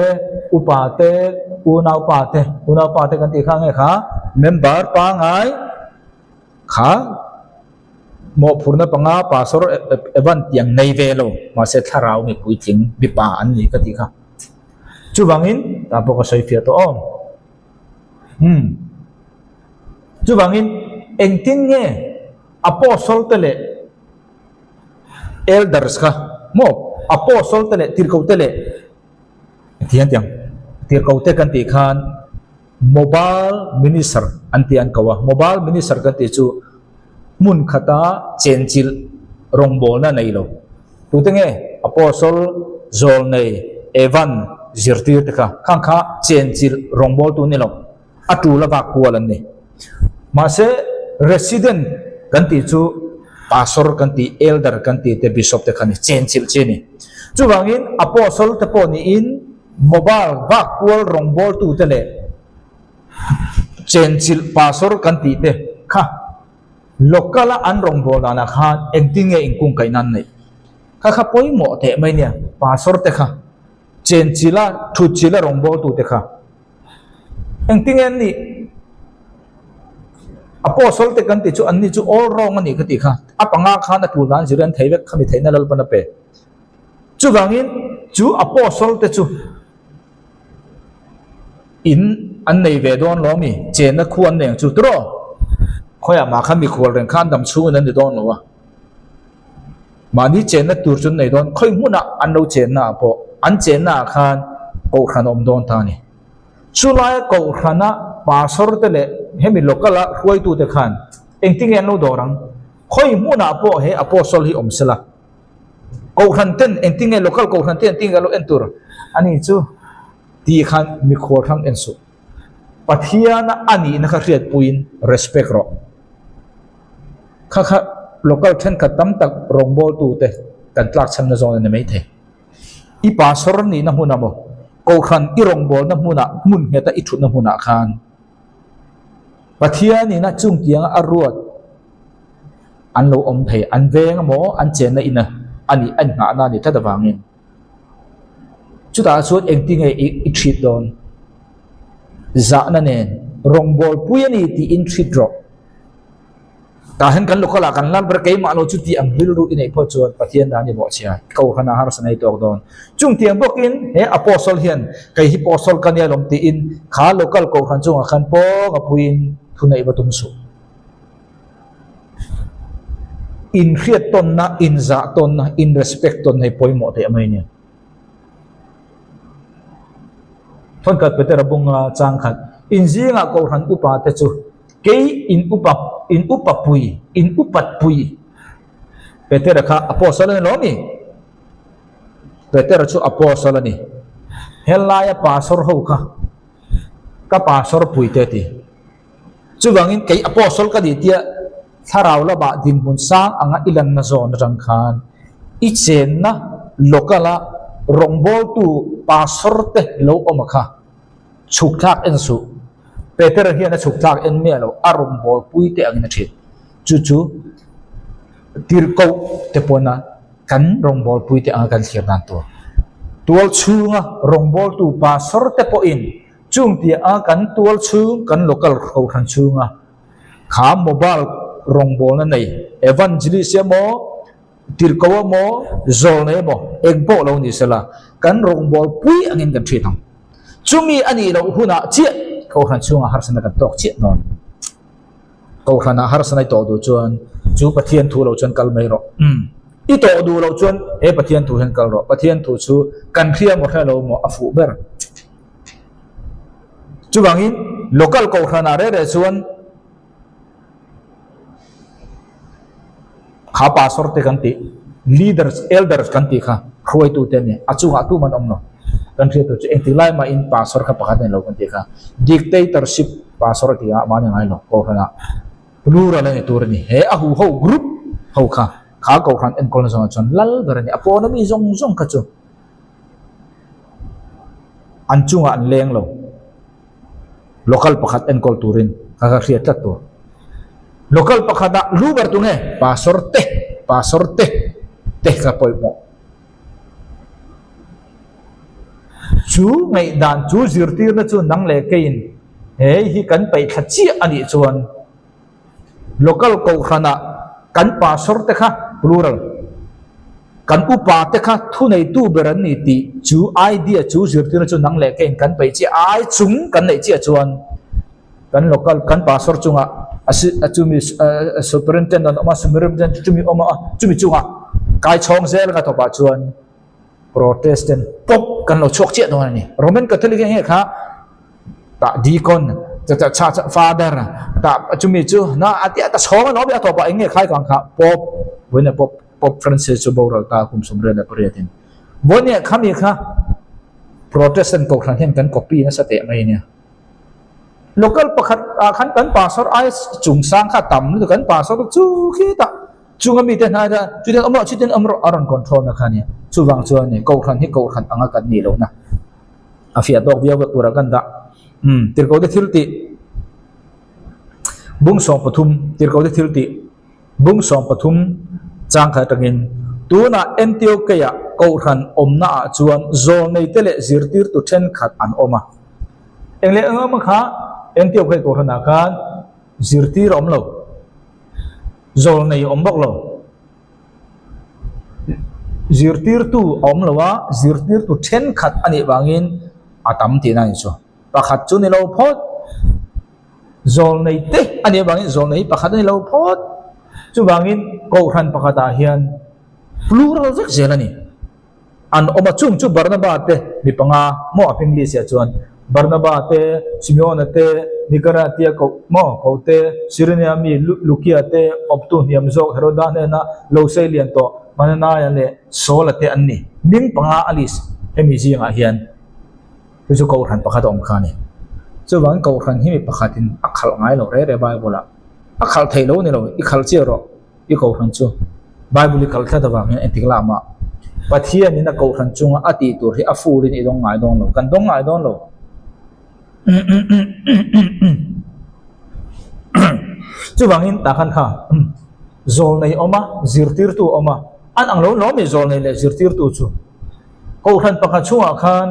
upa te, unaupa te, unaupa te kan tih kha nge kha member pangai kha mawhphurhna panga pastor Evan tiang nei ve lo mahse thlarau mi puitling mipa an ni ka tih kha. Chuvangin, tah pawh ka sawi fiah tawh awm. Umm. Chuvangin, engtin nge Apostle te leh Elders kha, maw? Apostle te leh tirhkoh te leh, tiang tiang, tirhkoh te kan tih khan Mobile Minister an tih an ko a. Mobile Minister kan tih chu hmun khata chenchilh rawngbawlna nei lo. Tute nge Apostle, Zawlnei, Evan, zirtir te kha khang kha chenchilh rawngbawltu ni lo, a tul a vak kual an ni. Mahse Resident kan tih chu Pastor kan tih, Elder kan tih te, Bishop te kha ni, chenchilh chi a ni. Chuvangin Apostle te pawh niin. Mobile vak kual rawngbawltute leh chenchilh pastor kan tih te kha local a an rawngbâwl danah khan engtin nge inkungkaihna an neih? Kha kha pawimawh teh mai nia, pastor te kha chenchilh a thutchilh a rawngbawltute kha engtin nge an nih? Apostle te kan tih chu anni chu all wrong a nih ka tih kha, a panga khan a tul dan zir an thei vek khami theihna Lalpan a pe. Chuvangin chu Apostle te chu in an nei ve dawn lo ami? Chenna khu an nei ang chu tiraw? Khawiah mah khan mikhual reng khan dam chhungin an ni dawn lo a. Mahni chenna tur chu an nei dawn, khawi hmunah an lo chenna ah pawh an chenna ah khan kohhran a awm dawn ta a ni. Chulai kohhrana pastor te leh hemi local a hruaitute khan engtinge an lo dawr ang? Khawi hmunah pawh he Apostle hi awm sela. Kohhran ten engtinge local kohhran te engtinge lo en tur a ni chu tih khan mikhual hrang en suh. Pathiana a nihna kha hriatpuiin respect rawh. Kha kha local thenkhat tam tak rawngbawltute kan tlakchhamna zawn a ni maithei. I pastor nihna hmunah maw kohhran i rawngbawlna hmunah hmun ngheta i thutna hmunah khan Pathianina chungtianga a ruat an lo awm thei, an veng emaw an chenna in a nih a inngahna a nih tlat avangin chutah chuan engtinge i i treat dawn? Zahna nen rawngbawl pui a ni tiin treat rawh. Tah hian kan local ah kan lar ber keimah lo chu tih ang rilru i neih pawh chuan Pathian dan i bawhchhia kohhran ah harsa nei tawk dawn. Chungtiang bawkin he apostle hian kei hi apostle ka nia lawm tiin kha local kohhran chungah khan pawng a puiin thu neih va tum suh. Inhriat tawnna, inzah tawnna, in respect tawnna hi pawimawh teh mai a nia. Thawnkhat Petera bunga changkhat inzingah kohhran upa te chu Kei in upa, in upa pui, in upat pui. Petera kha apostle a ni lo mi? Petera chu apostle a ni. Helaia pastor ho kha ka pastor pui te ti. Chuvangin kei apostle ka ni tia thlarau lamah dinhmun sang anga i lanna zawn atang khan i chenna local a rawngbawltu pastor te lo awm a kha. Chhuk thlak en suh. Peter hian a chhuk thlak en miah lo, a rawngbâwl pui te angin a ṭhin. Chu chu tirhkoh te pawna kan rawngbâwl pui te anga kan thlir dan tur. Tual chhunga rawngbâwltu pastor te pawhin chung tia a kan tual chhung, kan local kohhran chhunga kha mobile rawngbâwlna nei evangelist emaw, Tirhkoh emaw, zawlnei emaw, eng pawh lo ni sela, kan rawngbâwl pui angin kan ṭhin ang. Chumi a nih loh hunah chiah Kohhran chhungah harsana kan tawk chiah dawn. Kohhranah harsana i tawh duh chuan chu Pathian thu lo chuan kal mai rawh. Umm. I tawh duh loh chuan he Pathian thu hian kal rawh. Pathian thu chu kan hria maw hria lo maw a fuh ber. Chuvangin local Kohhranah reh reh chuan Kha pastor te kan tih, leaders, elders kan tih kha hruaitu te an ni. A chungah tum an awm lo. Kan hriat tur chu engtik lai mahin pastor kha pakhat a ni lo kan tih kha. Dictatorship pastor a tih ah mahni ngai lo. Kohhranah plural a ni tur a ni. He a huho group ho kha, kha kohhran enkawlna zawngah chuan lal ber a ni. A pawna mi zawng zawng kha chu an chungah an leng lo. Local pakhat enkawl turin ka ka hriat tlat tur. Local pakhatah lu ber tu nge? Pastor te, pastor te, te ka pawimawh. Chu ngaihdan, chu zirtirna chu nang leh keiin hei hi kan paih thla chiah a nih chuan Local kohhranah kan pastor te kha, plural, kan upa te kha thuneitu ber an ni tih chu idea chu zirtirna chu nang leh keiin kan peih chiah ai chung kan neih chiah chuan kan local kan pastor chungah a chumi superintendent an awm a, superintendent chu chumi awm a, chumi chungah kai chhawng zel anga tawpah chuan Protestant pawp kan lo chhuak chiah dawn a ni. Roman Catholic enge kha tah deacon chutah chha chha father tah chumi chu na a tia ta chhawng a lawm a tawpah eng nge khai kang kha pope vawiin pope pope Francis chu boral ta kum 38 in vawiin khami kha Protestant kohhran hian kan copy nasa teh mai ania local pakhat ah khan kan pastor ai chung sang kha tam lutuk kan pastor chu khitah chunga mite hnai kha chutin awm rawh chutin awm rawh a rawn control na kha ania chuvang chuan kohhran hi kohhran anga kan nih lohna. A fiah tawk viau vek turah kan dah. Umm tirhkohte thil tih bung 13 tirhkohte thil tih bung 13 changkhat atangin tunah Antiokeia kohhran awmna ah chuan zawlneite leh zirtirtu thenkhat an awm a. Eng leh eng emaw kha Antiokeia kohhranah khan zirtir a awm lo, zawlnei a awm bawk lo. Zirtirtu a awm lo a, zirtirtu thenkhat a nih vangin a tam tihna a ni chu. Pakhat chu ni lo phawt, zawlnei te a nih avangin zawlnei pakhat a ni lo phawt. Chuvangin kohhran pakhatah hian plural vek zel a ni. An awm a, chung chu Barnaba te mi panga maw a hming list ah chuan Barnaba te, Simeona te, Nikara tia koh maw ko te, Sirinea mi Lukia te, awptu hniam zawk Heroda hnena lo sei lian tawh Mananaia leh Saula te an ni. Hming panga a list hemi zingah hian chu chu kohhran pakhat a awm kha a ni. Chuvangin kohhran hi mi pakhatin a khalh ngai lo reh reh Bible ah a khalh theih lo ni lo, i khalh chiah rawh. I kohhran chu Bible i kal tlat avangin engtik lah mah Pathianin a kohhran chunga a tih tur hi a furin i dawng ngai dawn lo, kan dawng ngai dawn lo. Chuvangin tah khan kha zawlnei awm a, zirtirtu awm a, an ang lo lawm i zawlnei leh zirtirtu chu kohhran pakhat chungah khan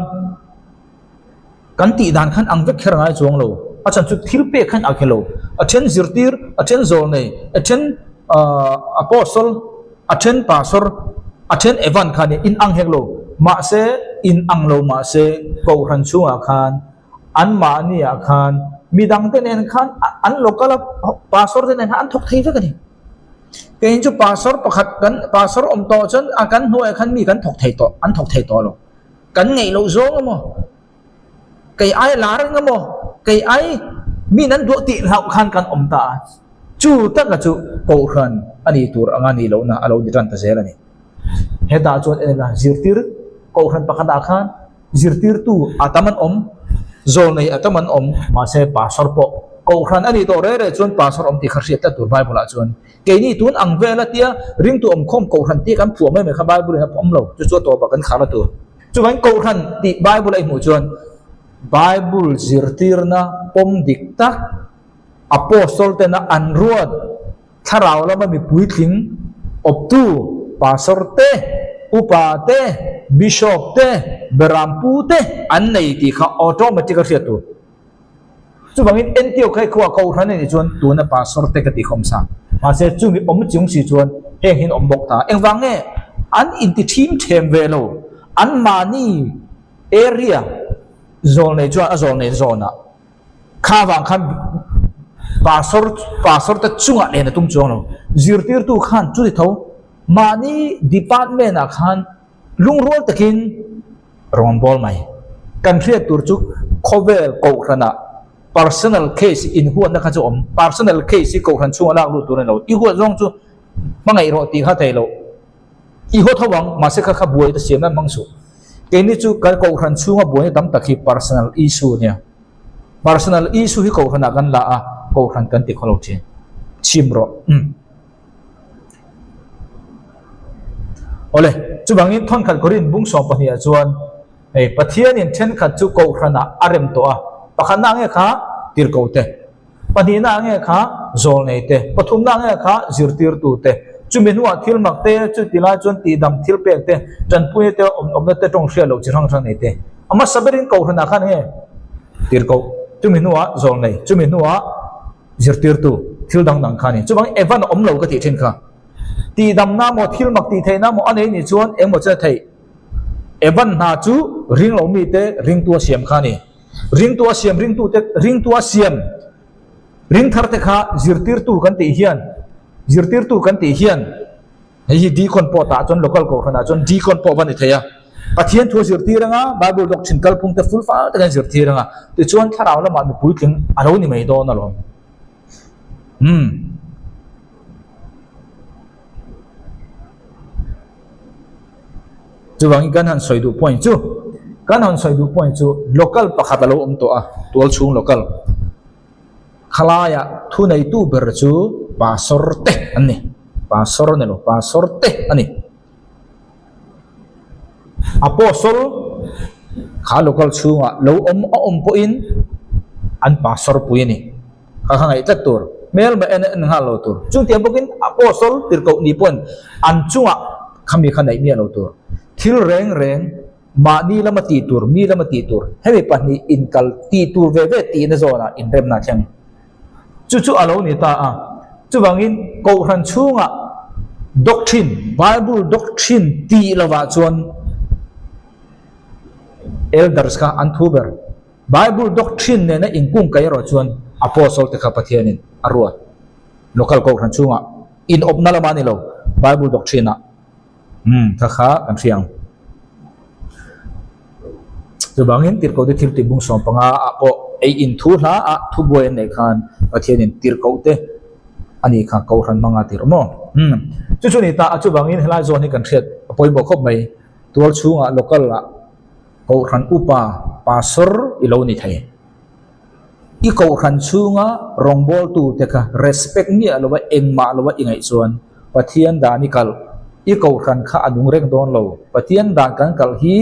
Kan tih dan khan ang vek kher ngai chuang lo. A chhan chu thil pek khan a khe lo. A then zirtir, a then zawlnei, a then apostle, a then pastor, a then evan kha nia in ang hek lo. Mahse, in ang lo mahse kohhran chhungah khan anmahni ah khan midang te nen khan an local a pastor te nen khan an thawk thei vek a ni. Keiin chu pastor pakhat kan pastor awm tawh chuan a kan hnuaiah khan mi kan thawk thei tawh an thawk thei tawh lo. Kan ngeih loh zawng emaw, kei ai lar eng emaw, kei ai mi nan duah tih hlauh khan kan awm ta a, chu taka chu kohhran a nih tur anga nih lohna a lo ni tan ta zel a ni. Hetah chuan en ila zirtir kohhran pakhatah khan zirtirtu a tam an awm, zawlnei a tam an awm, mahse pastor pawh kohhran a nih tawh reh reh chuan pastor awm tih kha hriat tlat tur Bible ah chuan Keini tun ang vel a tia ringtu awmkhawm kohhran tih kan phuah mai mai kha Bible in a awm lo, chu chu a tawpah kan khar a tur. Chuvangin kohhran tih Bible a i hmuh chuan Bible zirtirna pawm dik tak Apostle tena an ruat thlarau lama mi puitling awptu pastor te, upa te, bishop te, berampu te an nei tih kha automatic a hriat tur. Chuvangin Antioch hei khuaa kohhran a nih chuan tuna pastor te ka tih khawm sa. Mahse chumi awm chung si chuan heng hian awm bawk ta. Engvang nge an inti thim them ve lo? An mahni area zawlnei chuan a zawlnei zawnah kha vang khan pastor pastor te chungah len a tum chuang lo. Zirtirtu khan chuti tho mahni department ah khan lungrual takin Rawn bawl mai. Kan hriat tur chu khawvel kohhranah personal case inhuatna kha chu awm. Personal case hi kohhran chhunga lak lut tur a ni lo. I huat zawng chu hmangaih rawh tih kha thei lo. I haw tho ang, mahse kha kha buai ta siam nan hmang suh. Keini chu kan kohhran chhunga buaina tam tak hi personal issue a nia. Personal issue hi kohhranah kan la a, kohhran kan ti khaw lo thin. Chhim rawh. Umm. Awle, chuvangin thawnkhat Korin bung 12 ah chuan hei Pathianin thenkhat chu kohhranah a rem tawh a, pakhatna nge kha tirhkoh te, pahnihna nge kha zawlnei te, pathumna nge kha zirtirtu te, chumi hnuah thil mak te, chuti lai chuan tihdam thil pek te, tanpuina te, awmna te, tawng hriat loh chi hrang hrang nei te. A hmasa berin kohhranah khan nge tirhkoh, chumi hnuah zawlnei, chumi hnuah Zirtirtu, thil dang dang kha a ni. Chuvangin Evan a awm lo ka tih thin kha. Tihdamna maw, thil mak tih theihna maw a nei nih chuan engmaw chu a theih. Evan hna chu ring lo mite ringtu a siam kha a ni. Ringtu a siam ringtute, ringtu a siam ring tharte kha zirtirtu kan tih hian, zirtirtu kan tih hian, Hei hi deacon pawh tah chuan local kohhranah chuan deacon pawh va ni thei a. Pathian thu a zirtir anga Bible doctrine kalphung te full fal takin a zirtir anga tichuan thlarau lamah mi puitling a lo ni mai dawn alawm. Umm. Chuvangin kan han sawi duh point chu kan han sawi duh point chu local pakhat a lo awm tawh a tualchhung local. Khalaiah thuneitu ber chu Pastor te an ni. Pastor ni lo, Pastor te a ni. Apostle. Kha local chhungah lo awm a awm pawhin an pastor pui a ni. Kha kha ngaih tlat tur, hmelma en a en nghal lo tur. Chungtiang bawkin apostle tirhkoh ni pawhin an chungah khami kha neih miah lo tur. Thil reng reng mahni lama tih tur, mi lama tih tur, hemi pahnih inkal tih tur ve ve tihna zawnah inremna a thleng. Chu chu a lo ni ta a. Chuvangin Kohhran chhungah doctrine, Bible doctrine tih lovah chuan elders kha an thu ber. Bible doctrine nena inkungkaih erawh chuan Apostle te kha Pathianin a ruat. Local Kohhran chhungah inawpna lamah a ni lo, Bible doctrine-ah. Umm, kha kha kan hria ang. Chuvangin tirhkohte thil tih bung 15 ah pawh ei in thu hla ah thubuai an neih khan Pathianin tirhkohte a nih kha Kohhran hmanga tirh maw? Umm, chu chu ni ta a chuvangin helai zawn hi kan hriat a pawimawh khawp mai. Tual chhungah local ah Kohhran upa pastor i lo ni thei. I Kohhran chhunga rawngbawltute kha respect miah lova engmah lova i ngaih chuan Pathian dan i kalh. I Kohhran kha a nung reng dawn lo. Pathian dan kan kalh hi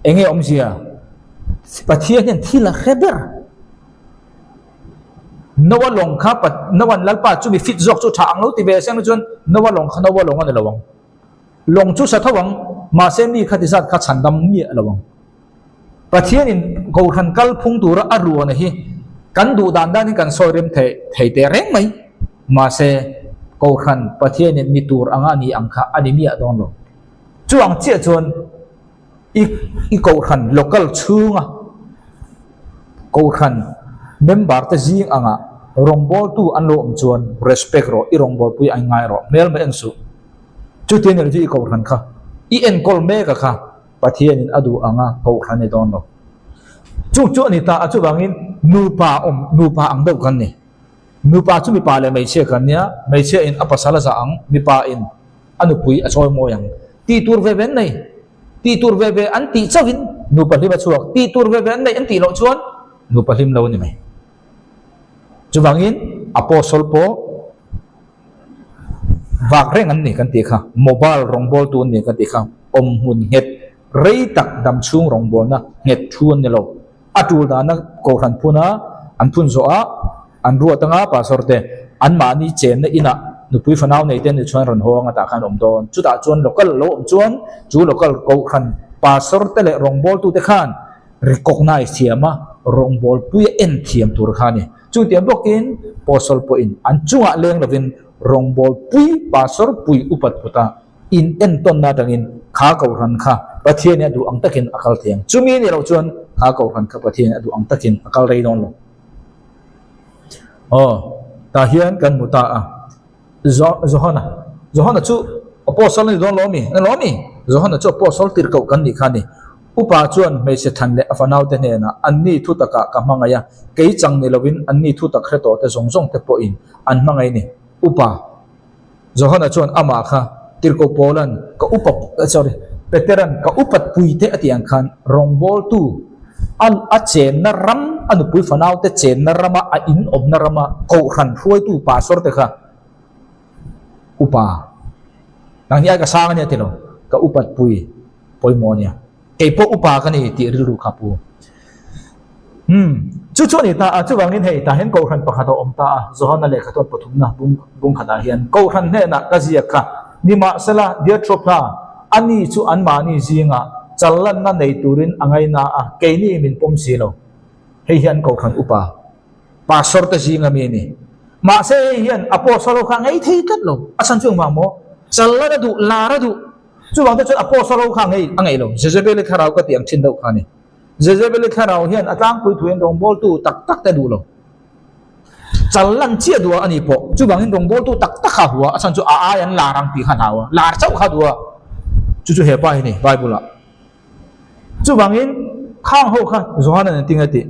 eng nge awmzia? Pathian hian thil a hre ber. Noa lawng kha Noa'n Lalpa chu mi fit zawk chu tha ang lo ti ve seng chuan Noa lawng kha Noa lawng a ni lo ang. Lawng chu sa tho ang, mahse mi kha ti zat kha chhandam miah lo ang. Pathianin Kohhran kal phung tura a ruana hi kan duh dan danin kan sawi rem thei thei teh reng mai. Mahse, Kohhran Pathianin ni tur anga a ni ang kha a ni miah dawn lo. Chu ang chiah chuan i i Kohhran local chhunga Kohhran member te zing anga rawngbawltu an lo awm chuan respect rawh, i rawngbawlpui a inngai rawh, hmelma en suh. Chuti a ni lo chu i Kohhran kha i enkawl mek a kha. Pathianin a duh anga kohhran ni dawn lo. Chu chu a ni ta a, chuvangin nupa awm, nupa ang deuh kan ni. Nupa chu mipa leh hmeichhia kan nia, hmeichhia in a pasal a zah ang, mipa in a nupui a chawi mawi ang. Tih tur ve ve an nei. Tih tur ve ve an tih chauhin nupa hlim a chhuak. Tih tur ve ve an neih an tih loh chuan nupa hlim lo a ni mai. Chuvangin Apostle pawh Vak reng an ni kan tih kha, mobile rawngbawltu an ni kan tih kha, awmhmun nghet rei tak damchhung rawngbawlna nghet thu an ni lo. A tul dana Kohhran phuna an phun zawh a, an ruat anga pastor te anmahni chenna inah nupui fanau nei te ni chuan rawn haw anga tah khan awm dawn. Chutah chuan local lo awm chuan chu local Kohhran pastor te leh rawngbawltu te khan recognize thiam a, rawngbawlpuia en thiam tur kha a ni. Chutiang bawkin Apostle pawhin an chungah leng lovin rawngbawlpui pastor pui upat puta in entawnna atangin kha Kohhran kha Pathianin a duh ang takin a kal thei ang. Chumi nih loh chuan kha Kohhran kha Pathianin a duh ang takin a kal rei dawn lo. Aw, tah hian kan hmu ta a. Johana, Johana chu Apostle a ni dawn lo ami? Ni lo ami? Johana chu Apostle tirhkoh kan nih kha a ni. Upa chuan hmeichhe than leh a fanaute hnenah anni thu takah ka hmangaih a, kei chang ni lovin anni thu tak hre tawhte zawng zawng te pawhin an hmangaih ni. Upa Johana chuan amah kha tirhkoh Paula'n ka upa, sorry, Petera'n ka upat puite a tih ang khan rawngbawltu a a chenna ram, a nupui fanaute chenna rama a inawmna rama kohhran hruaitu pastor te kha upa nang hi ai ka sang a nia ti lo, ka upat pui pawimawh a nia. Kei pawh upa ka ni tih rilru kha pu. Umm, chu chu a ni ta a, chuvangin hei tah hian kohhran pakhat a awm ta a, Johana lehkha tawn pathumna bung bung khatah hian kohhran hnenah ka ziak kha, nimahsela Diotrepha, ani chu anmahni zingah challanna nei turin a ngaina a, keini min pawm si lo. Hei hian kohhran upa, pastor te zinga mi a ni. Mahse hei hian apostle ho kha a ngei thei tlat lo, a chhan chu engvang maw? Challan a duh, lar a duh. Chuvang te chuan Apostle ho kha ngei a ngei lo. Jezebel-i thlarau ka tih ang thin deuh kha a ni. Jezebel-i thlarau hian a tlangpui thuin rawngbawltu tak tak te duh lo. Chal lan chiah duh a a ni pawh. Chuvangin rawngbawltu tak tak kha a hua, a chhan chu a ai an lar ang tih kha a hlau a, lar chauh kha a duh a. Chu chu he pa hi a ni Bible-ah. Chuvangin khang ho kha Johanan an ti nge tih.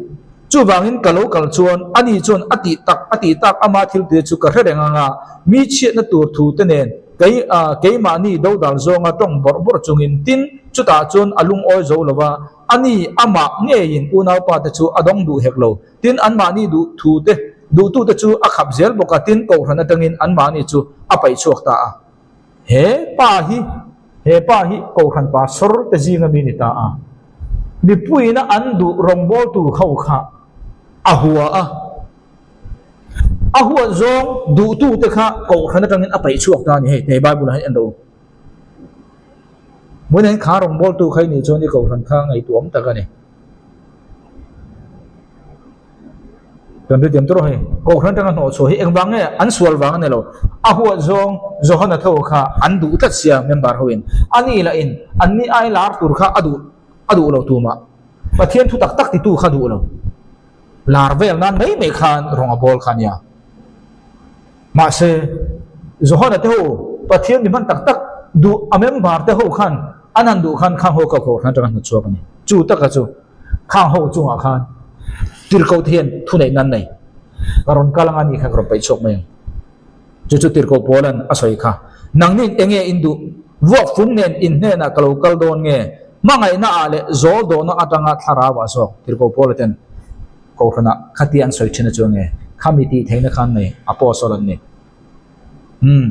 Chuvangin ka lo kal chuan ani chuan a tih tak a tih tak ama thil tih chu ka hre reng ang a, mi chhiatna tur thu te nen kei keimahni dodal zawnga tawng bawrh bawrh chungin tin chutah chuan a lungawi zo lo va, ani amah ngeiin unaupa te chu a dawng duh hek lo, tin anmahni duh thu te duhtute chu a khap zel bawk a, tin kohhran atangin anmahni chu a paih chhuak ta a. He pa hi, he pa hi Kohhran Pastor te zinga mi ni ta a. Mipuiina an duh rawngbawltu ho kha a hua a, a huat zawng duhtute kha kohhran atangin a paih chhuak ta a ni hei, hei Bible ah hian en rawh u. Hmunah hian kha rawngbawltu kha i nih chuan i kohhran kha ngaihtuah awm tak a ni. Kan hrethiam tawh hei, kohhran atanga hnawh chhuah hi engvang nge an sual vang a ni lo, a huat zawng Johana tho kha an duh tlat sia member ho in, a ni lah in an ni ai lar tur kha a duh a duh lo tumah Pathian thu tak tak titu kha duh lo, lar vel nan mai mai khan rawng a bawl kha a nia. Mahse Johana te ho Pathian mi hman tak tak duh a member te ho khan an han duh khan khang ho kha kohhran atanga hnawt chhuak a ni. Chu taka chu. Khang ho chungah khan tirhkoh te hian thuneihna an nei. Ka rawn kal anga ni kha ka rawn paih chhuak mai ang. Chu chu tirhkoh Paula'n a sawi kha. Nangnin enge in duh? Vuak fung nen in hnenah ka lo kal dawn nge? Hmangaihna ah leh zawl dawhna atanga thlarau ah zawk tirhkoh Paula ten kohhranah khatia an sawi thin a chu nge? Khami tih theihna khan nei apostle an ni. Umm.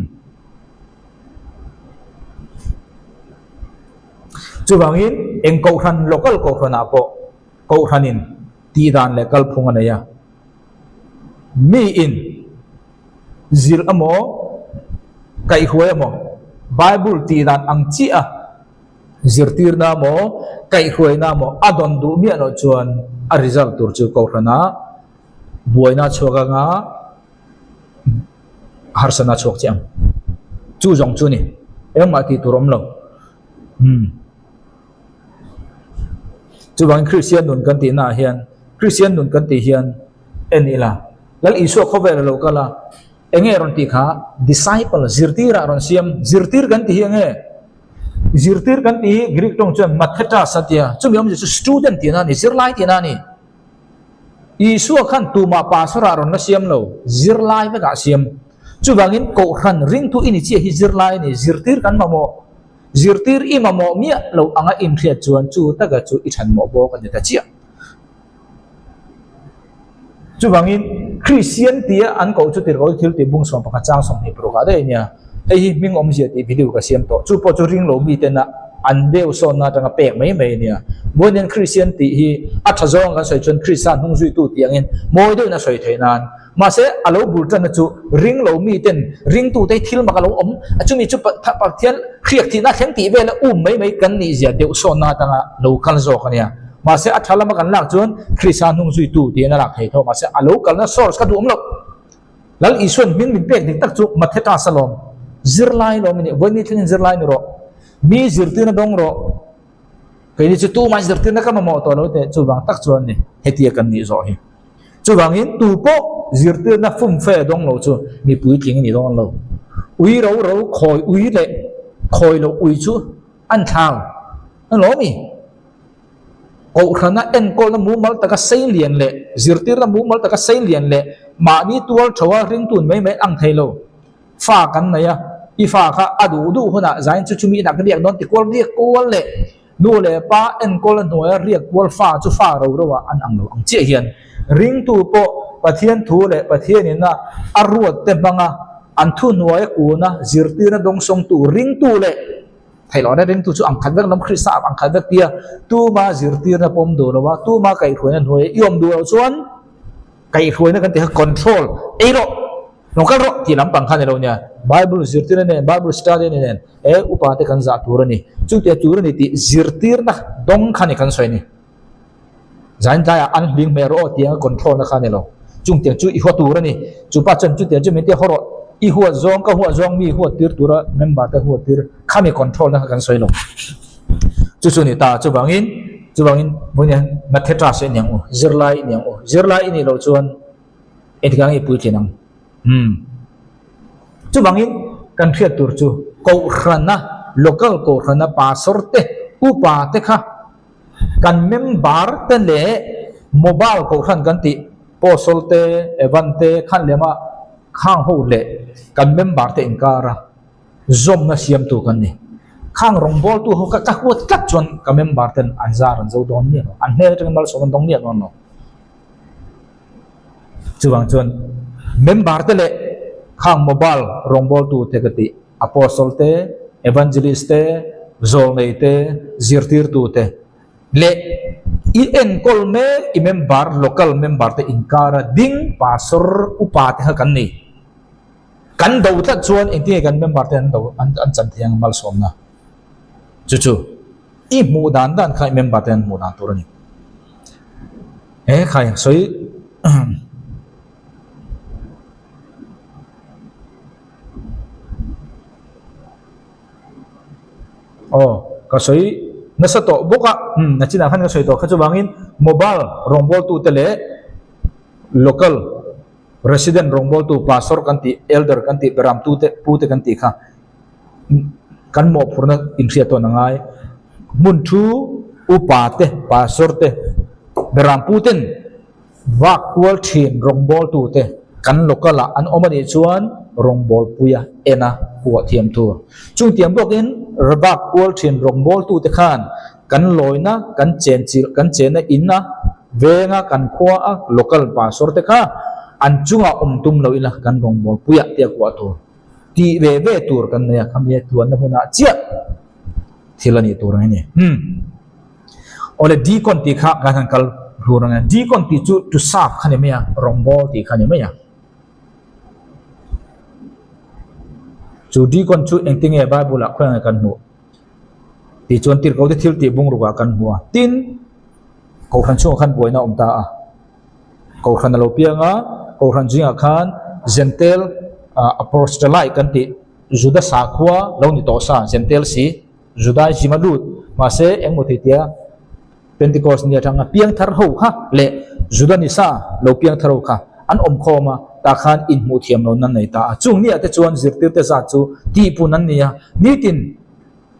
Chuvangin eng kohhran, local kohhranah pawh kohhranin tihdan leh kalphung a nei a. Miin zir emaw, kaihhruai emaw, Bible tihdan ang chiah a zirtirna emaw, kaihhruaina emaw a dawn duh miah loh chuan a result tur chu kohhranah buaina a chhuak anga harsatna a chhuak chiah ang. Chu zawng chu a ni. Engmah tih tur a awm lo. Umm. Chuvangin Kristian nun kan tihnaah hian, Kristian nun kan tih hian en ila, Lal Isua khawvel a lo kal a, eng nge rawn tih kha? Disciple, zirtirah rawn siam. Zirtir kan tih hi eng nge? Zirtir kan tih hi Greek tawng chuan mathetas a tia, chumi awmzia chu student tihna a ni, zirlai tihna a ni. Isua khan tumah pastor ah rawn la siam lo, zirlai vekah a siam. Chuvangin Kohhran ringtu i ni chiah hi zirlai a ni, zirtir kan mamawh. Zirtir i mamawh miah lo anga inhriat chuan chu taka chu i thanmawh bawk a ni ta chiah. Chuvangin Kristian tia an koh chu tirhkoh thil tih bung 11 chang 26 ah daih a nia. Hei hi hming awmzia tih video ka siam tawh. Chu pawh chu ring lo mitena an deu sawnna atanga pek mai mai a nia. Vawiin Kristian tih hi a tha zawng kan sawi chuan Krista hnung zuitu tih angin mawi deuhin a sawi theih nan. Mahse a lo bul tanna chu ring lo miten ringtute hi thil mak a lo awm a, chumi chu Pathian hriak thihna a thleng tih vela um mai mai kan nih zia deuh sawnna atanga lo kal zawk a nia. Mahse a tha lama kan lak chuan Krista hnung zuitu tiin a lak thei tho. Mahse a lo kalna source kha duh awm loh. Lal Isua'n hming min pek dik tak chu Mathetas alawm, zirlai lawm i nih, vawiin thlengin zirlai ni rawh, mi zirtirna dawng rawh, keini chu tumah zirtirna ka mamawh tawh lo teh, chuvang tak chuan ni hetia kan nih zawh hi. Chuvangin tu pawh zirtirna fumfe dawng lo chu mi puitling i ni dawn lo. Ui ro ro khawi ui leh khawi loh ui chu an thlau alawm i. Kohhrana enkawlna mumal taka seilian leh zirtirna mumal taka seilian leh mahni tual tho a ringtun mai mai ang thei lo. Fa kan nei a, i fa kha a duh duh hunah zain chu chumi inah ka riak dawn ti kual riak kual leh nu leh pa enkawlna hnuaia riak kual fa chu fa ro ro ah an ang lo ang chiah hian ringtu pawh Pathian thu leh Pathianina a ruat te hmanga an thuhnuaia kuna zirtirna dawngsawngtu ringtu leh Theih loh reng rengtu chu ang khat vek lam Krista ang khat vek tia tuma zirtirna pawm duh lo a, tuma kaihhruaina hnuai i awm duh loh chuan kaihhruaina kan tih kha control ei rawh, lo kal rawh tih lampang kha ni lo nia. Bible zirtirna nen, Bible study ni nen e upa te kan zah tur a ni, chutia tur a ni tih zirtirna dawng kha ni kan sawi ni. Zain tlaiah an hling hmel rawh aw tiang a control na kha a ni lo. Chung tiang chu i hua tur a ni. Chu pa chuan chutiang chu min tia haw rawh. I huat zawng ka huat zawng mi huat tir tura member te huat tir khami control na kha kan sawi lo. Chu chu ni ta chuvangin chuvangin vawiin hian Mathetas i ni ang u, zirlai i ni ang u. Zirlai i nih loh chuan engtikah nge i puitlin ang? Umm. Chuvangin kan hriat tur chu Kohhrana, local Kohhrana pastor te, upa te kha Kan member te leh mobile kohhran kan tih Apostle te, Evan te, khan lema khang ho leh kan member te inkara zawmna siamtu kan ni. Khang rawngbawltu ho kha ka huat tlat chuan ka member ten an zar an zo dawn miah lo, an hmel atangin malsawm an dawng miah dawn lo. Chuvang chuan member te leh khang mobile rawngbawltu te ka tih Apostle te, Evangelist te, Zawlnei te, Zirtirtu te leh I enkawl mek i member, local member te inkara ding pastor upa te kha kan ni. Kan do tlat chuan engtin nge kan member te an do an an chan thei ang malsawmna chu chu i hmuh dan dan kha i member te an hmuh dan tur a ni. He khai sawi Aw ka sawi nasa tawh bawk a umm nachinah khan ka sawi tawh kha chuvangin mobile rawngbawltute leh local resident rawngbawltu pastor kan tih elder kan tih beramtute pute kan tih kha kan mawhphurhna inhriat tawn a ngai hmun thu upa te pastor te beramputen Vak kual thin rawngbawltute kan local ah an awm a nih chuan rawngbawlpuia en a kuah thiam tur. Chungtiang bawkin vak kual thin rawngbawltute khan kan lawina, kan chenchilh, kan chenna in a, veng a, kan khua a local pastor te kha an chungah awm tum lo ila kan rawngbawlpuia te a kuah tur. Tih ve ve tur kan nei a, khami a tluanna hmunah chiah thil a nih tur ang a ni. Umm. Awle deacon tih kha kan han kal hlur ang e. Deacon tih chu to serve kha ni mai a, rawngbawl tih kha ni mai a. Chu deacon chu engtin nge Bible ah khawiah nge kan hmuh? Tih chuan tirhkoh te thil tih bungruk ah kan hmu a. Tin, Kohhran chhungah khan buaina a awm ta a. Kohhran a lo piang a, Kohhran zingah khan Gentile Apostolite kan tih Juda sakhua lo ni tawh sa, Gentile si, Judaism a lut, mahse engmaw thei tia Pentecost ni atanga piangthar ho kha leh Juda ni sa lo piangthar ho kha an awm khawm a, tah khan inhmuh thiam lo nan nei ta a. Chung ni ah te chuan zirtirte zat chu tihpun an ni a, nitin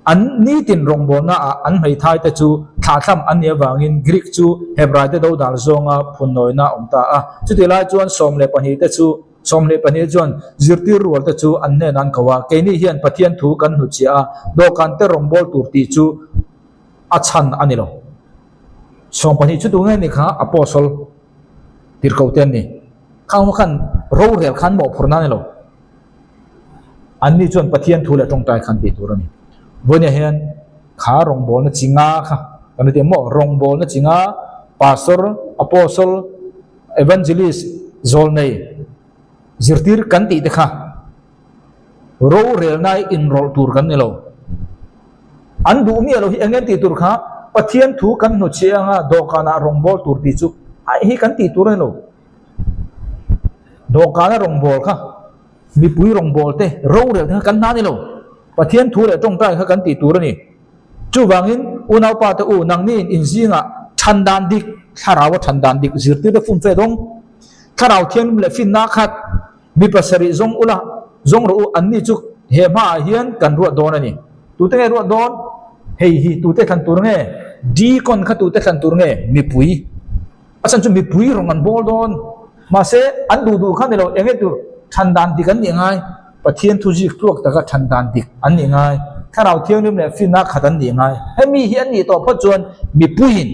an nitin rawngbawlna ah an hmeithai te chu thlahthlam an nih avangin Greek chu Hebrai te dodal zawnga phunnawina a awm ta a. Chutih lai chuan 12 te chu 12 chuan zirtir rual te chu an hnenah an ko a, keini hian Pathian thu kan hnutchhiah a, dawhkan te rawngbâwl tur tih chu a chhan a ni lo. 12 chu tunge ni kha Apostle tirhkoh te an ni. Khang khan rorel khan mawhphurhna a ni lo. Anni chuan Pathian thu leh tawngtai khan tih tur a ni. Vawiinah hian kha rawngbâwlna chi nga kha kan ti maw? Rawngbâwlna chi nga Pastor, Apostle, Evangelist zawlnei zirtir kan tih te kha rorelnai inrawlh tur kan ni lo. An duh miah lo hi eng nge tih tur kha Pathian thu kan hnutchhiah anga dawhkanah rawngbâwl tur tih chu a hi kan tih tur a ni lo. Dawhkana rawngbâwl kha mipui rawngbâwl te rorel te kha kan hna a ni lo. Pathian thu leh tawngtai kha kan tih tur a ni. Chuvangin, unaupa te u, nangni in zingah than dan dik, thlarau a than dan dik zirtirte fumfe dawng, thlarau thianghlim leh finna khat, mi pasarih zawng ula, zawng rawh u, anni chu he hmaah hian kan ruat dawn a ni. Tute nge ruat dawn? Hei hi tute thlan tur nge? Deacon kha tute thlan tur nge? Mipui. A chhan chu mipui rawng an bawl dawn. Mahse, an duh duh kha ni lo, eng nge tur than dan dik an nih ngai? Pathian thu zik tluak taka than dan dik an nih ngai? Thlarau Thianghlim leh finna khat an nih ngai? Hemi hi an nih tawh phawt chuan mipuiin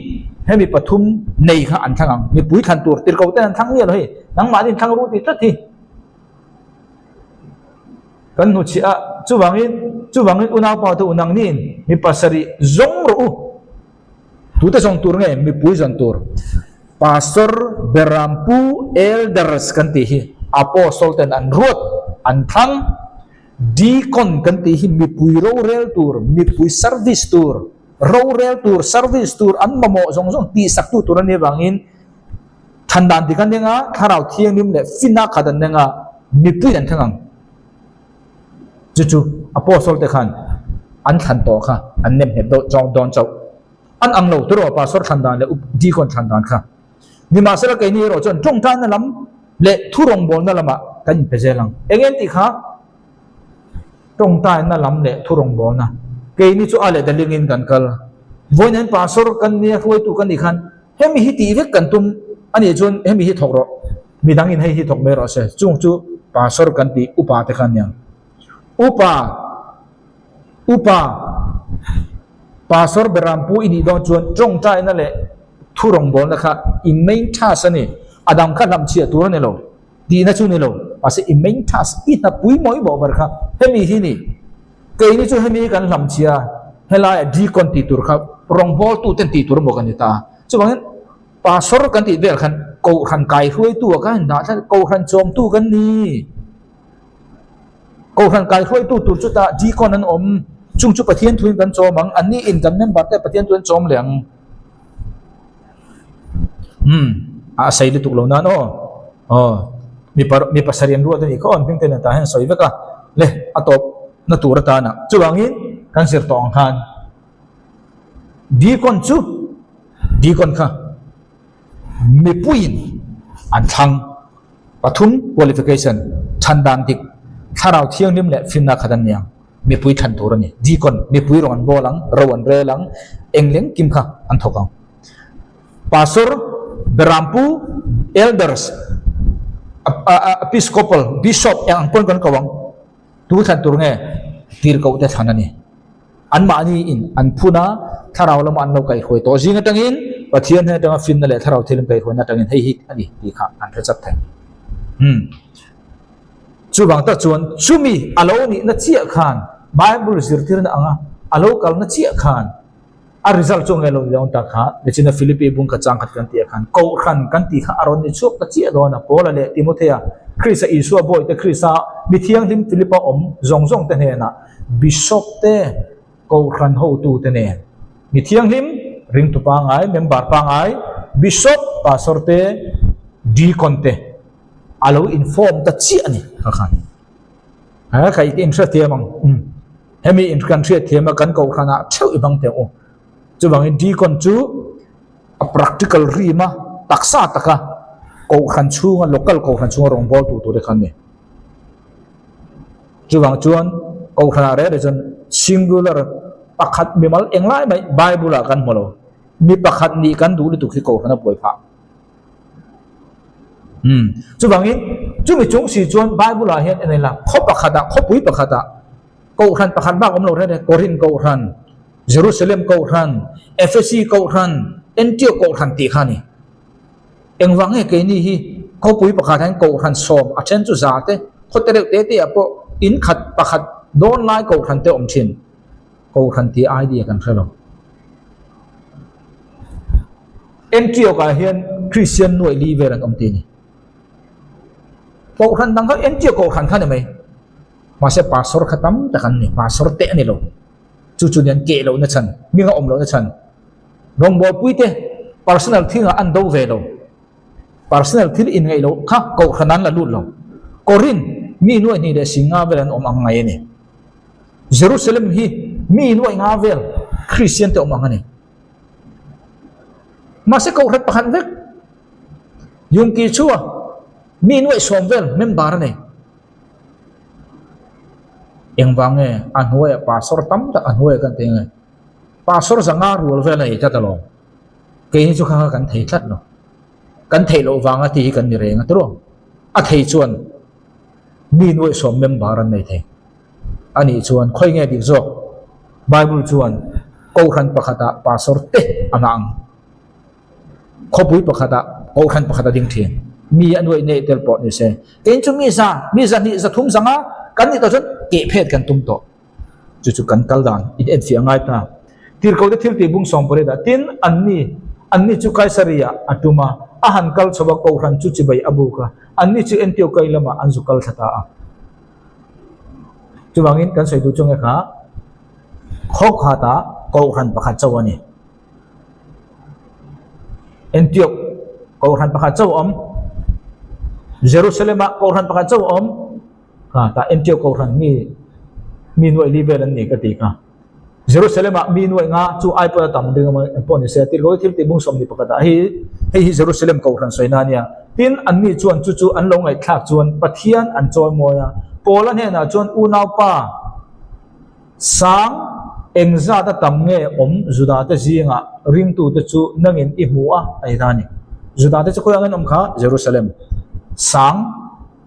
hemi pathum nei kha an thlang ang. Mipui thlan tur tirhkoh ten an thlang miah lo hei, nangmahni in thlang ru tih tlat hi kan hnuchhiah a. Chuvangin, chuvangin unaupa te u nangniin mi pasarih zawng rawh u. Tute zawng tur nge mipui zawn tur? Pastor, Berampu, Elders kan tih hi Apostle ten an ruat, an thlang. Deacon kan tih hi mipui rorel tur, mipui service tur, rorel tur, service tur, an mamawh zawng zawng tihsaktu tur a nih avangin than dan dik an eng a, Thlarau Thianghlim leh finna khat an eng a, mipui an thleng ang. Chu chu Apostle te khan an thlan tawh kha an nem nghet deuh chauh dawn chauh. An ang lo tiraw Pastor thlan dan leh Deacon thlan dan kha. Nimahsela keini erawh chuan tawngtaina lam leh thu rawngbawlna lamah kan inpe zel ang. Eng en tih kha tawngtaina lam leh thu rawngbawlna. Keini chu a leh dalingin kan kal. Vawiin Pastor kan nia hruaitu kan nih khan hemi hi tih vek kan tum a nih chuan hemi hi thawk rawh. Midang in hei hi thawk mai rawh se. Chung chu Pastor kan tih upa te kha a niang. Upa, upa, Pastor Berampu i nih dawn chuan tawngtaina leh thu rawngbawlna kha i main task a ni. A dang kha hlamchhiah tur a ni lo. Tihna chu ni lo. Mahse i main task, i hna pui mawih bawh ber kha hemi hi ni. Keini chu hemi hi kan hlamchhiah a, helaiah deacon tih tur kha rawngbawltu ten tih tur maw kan ni ta a. Chuvangin Pastor kan tih vel khan Kohhran kaihruaitu ah khan dah tlat, Kohhran chawmtu kan ni. Kohhran kaihruaitu tur chu tah Deacon an awm, chung chu Pathian thuin kan chawm ang, anni in kan member te Pathian thu an chawm leh ang. Umm a sei lutuk lo nan aw, aw mipa mipa sarih an ruat a nih kha aw an hming te nen tah hian sawi vek a, le a tawp na tur atana chuvangin kan zir tawh ang khan Deacon chu Deacon kha mipuiin an thlang pathum qualification chhan dan dik thlarau thianghlim leh finna khat an ni ang mipui thlan tur a ni. Deacon mipui rawng an bawl ang, ro an rel ang, eng leng kim kha an thawk ang. Pastor, Berampu, Elders, Episcopal, Bishop eng ang pawn kan ko ang. Tu thlan tur nge tirhkoh te thlan a ni. Anmahni in an phun a, thlarau lama an lo kaihruai tawh zing atangin Pathian hnen atanga finna leh thlarau thil an kaihruaina atangin hei hi a ni tih kha an hre chat thei. Umm. Chuvang tak chuan chumi a lo nihna chiah khan Bible zirtirna anga a lo kalna chiah khan A result chu nge lo ni dawn tak kha, nichina Philippi bung kha chang khat kan tih ah khan Kohhran kan tih kha a rawn ni chhuak ta chiah dawn a, Paula leh Timothea, Krista Isua bawihte Krista mi thianghlim Philipa awm zawng zawng te hnenah Bishop te, Kohhran hotu te nen mi thianghlim ringtu pangai, member pangai, Bishop, Pastor te, Deacon te a lo inform ta chiah a ni kha khan. He kha i inhrethiam ang. Umm. Hemi in kan hriatthiam a kan kohhran ah theuh i hmang teh u. Chuvangin deacon chu a practical rim a, taksa taka kohhran chhunga local kohhran chhunga rawngbawltu tur te kha an ni. Chuvang chuan kohhran ah reng reng chuan singular pakhat mimal englai mai Bible ah kan hmu lo. Mi pakhat nih kan duh lutuk hi kohhran a buai phah. Umm. Chuvangin chumi chung si chuan Bible ah hian en ila khaw pakhat ah khawpui pakhat ah Kohhran pakhat bak awm lo reng reng Korin Kohhran, Jerusalem Kohhran, Ephesi Kohhran, Antioch Kohhran tih kha a ni. Engvang nge keini hi khawpui pakhat hian Kohhran sawm a then chu za te, khaw te reuh te te ah pawh in khat pakhat dawn lai Kohhran te awm thin. Kohhran tih idea kan hre lo. Antioch ah hian Kristian nuaih li vel an awm tih a ni. Kohhran dang kha Antioch Kohhran kha a ni mai. Mahse pastor kha tam tak an ni, pastor te a ni lo. Chu chu nen keh lohna chhan, hminga awm lohna chhan. Rawngbawlpui te personal thilngah an do ve lo. Personal thil inngaih loh kha kohhran an la lut lo. Korin mi nuaih hnih leh singa vel an awm ang ngai a ni. Jerusalem hi mi nuaih nga vel Kristian te awm ang a ni. Mahse kohhran pakhat vek Yungki chua mi nuaih sawm vel member a nei. Engvang nge a hnuaiah pastor tam tak a hnuaiah kan tih nge pastor zanga rual vel a nei tlat alawm keini chu kha kha kan thei tlat lo kan theih loh vanga tih hi kan ni reng a tiraw a thei chuan mi nuaihsawm member an nei thei a nih chuan khawi nge dik zawk bible chuan kohhran pakhatah pastor te a ngah ang. Khawpui pakhatah kohhran pakhat a ding thin. Mi a nuaih neih tel pawh ni se. Keiin chu mi za, mi zahnih, zathum zanga kan nih tawh chuan keh phet kan tum tawh. Chu chu kan kal dan in enfiah ngai ta. Tirhkohte thil tih bung sawm pariat ah tin anni, anni chu Kaisaria a tum a, a han kal chho a kohhran chu chibai a buk a, anni chu Antiokai lamah an zu kal thla ta a. Chuvangin kan sawi duh chu nge kha khaw khatah kohhran pakhat chauh a ni. Antioch kohhran pakhat chauh a awm, Jerusalem ah kohhran pakhat chauh a awm, kha tah Antioch kohhran mi mi nuaih li vel an ni ka ti kha. Jerusalem ah mi nuaih nga chu ai pawh a tam ding emaw eng pawh ni se tirhkoh hi thil tih bung sawmhnih pakhat ah hei hei hi Jerusalem kohhran sawina a nia. Tin anni chuan chu chu an lo ngaihthlak chuan Pathian an chawimawi a, Paula hnenah chuan unaupa, Sang, engzat a tam nge awm Judate zingah ringtute chu nangin i hmu a? a ti ta a ni. Judate chu khawiah nge an awm kha? Jerusalem. Sang,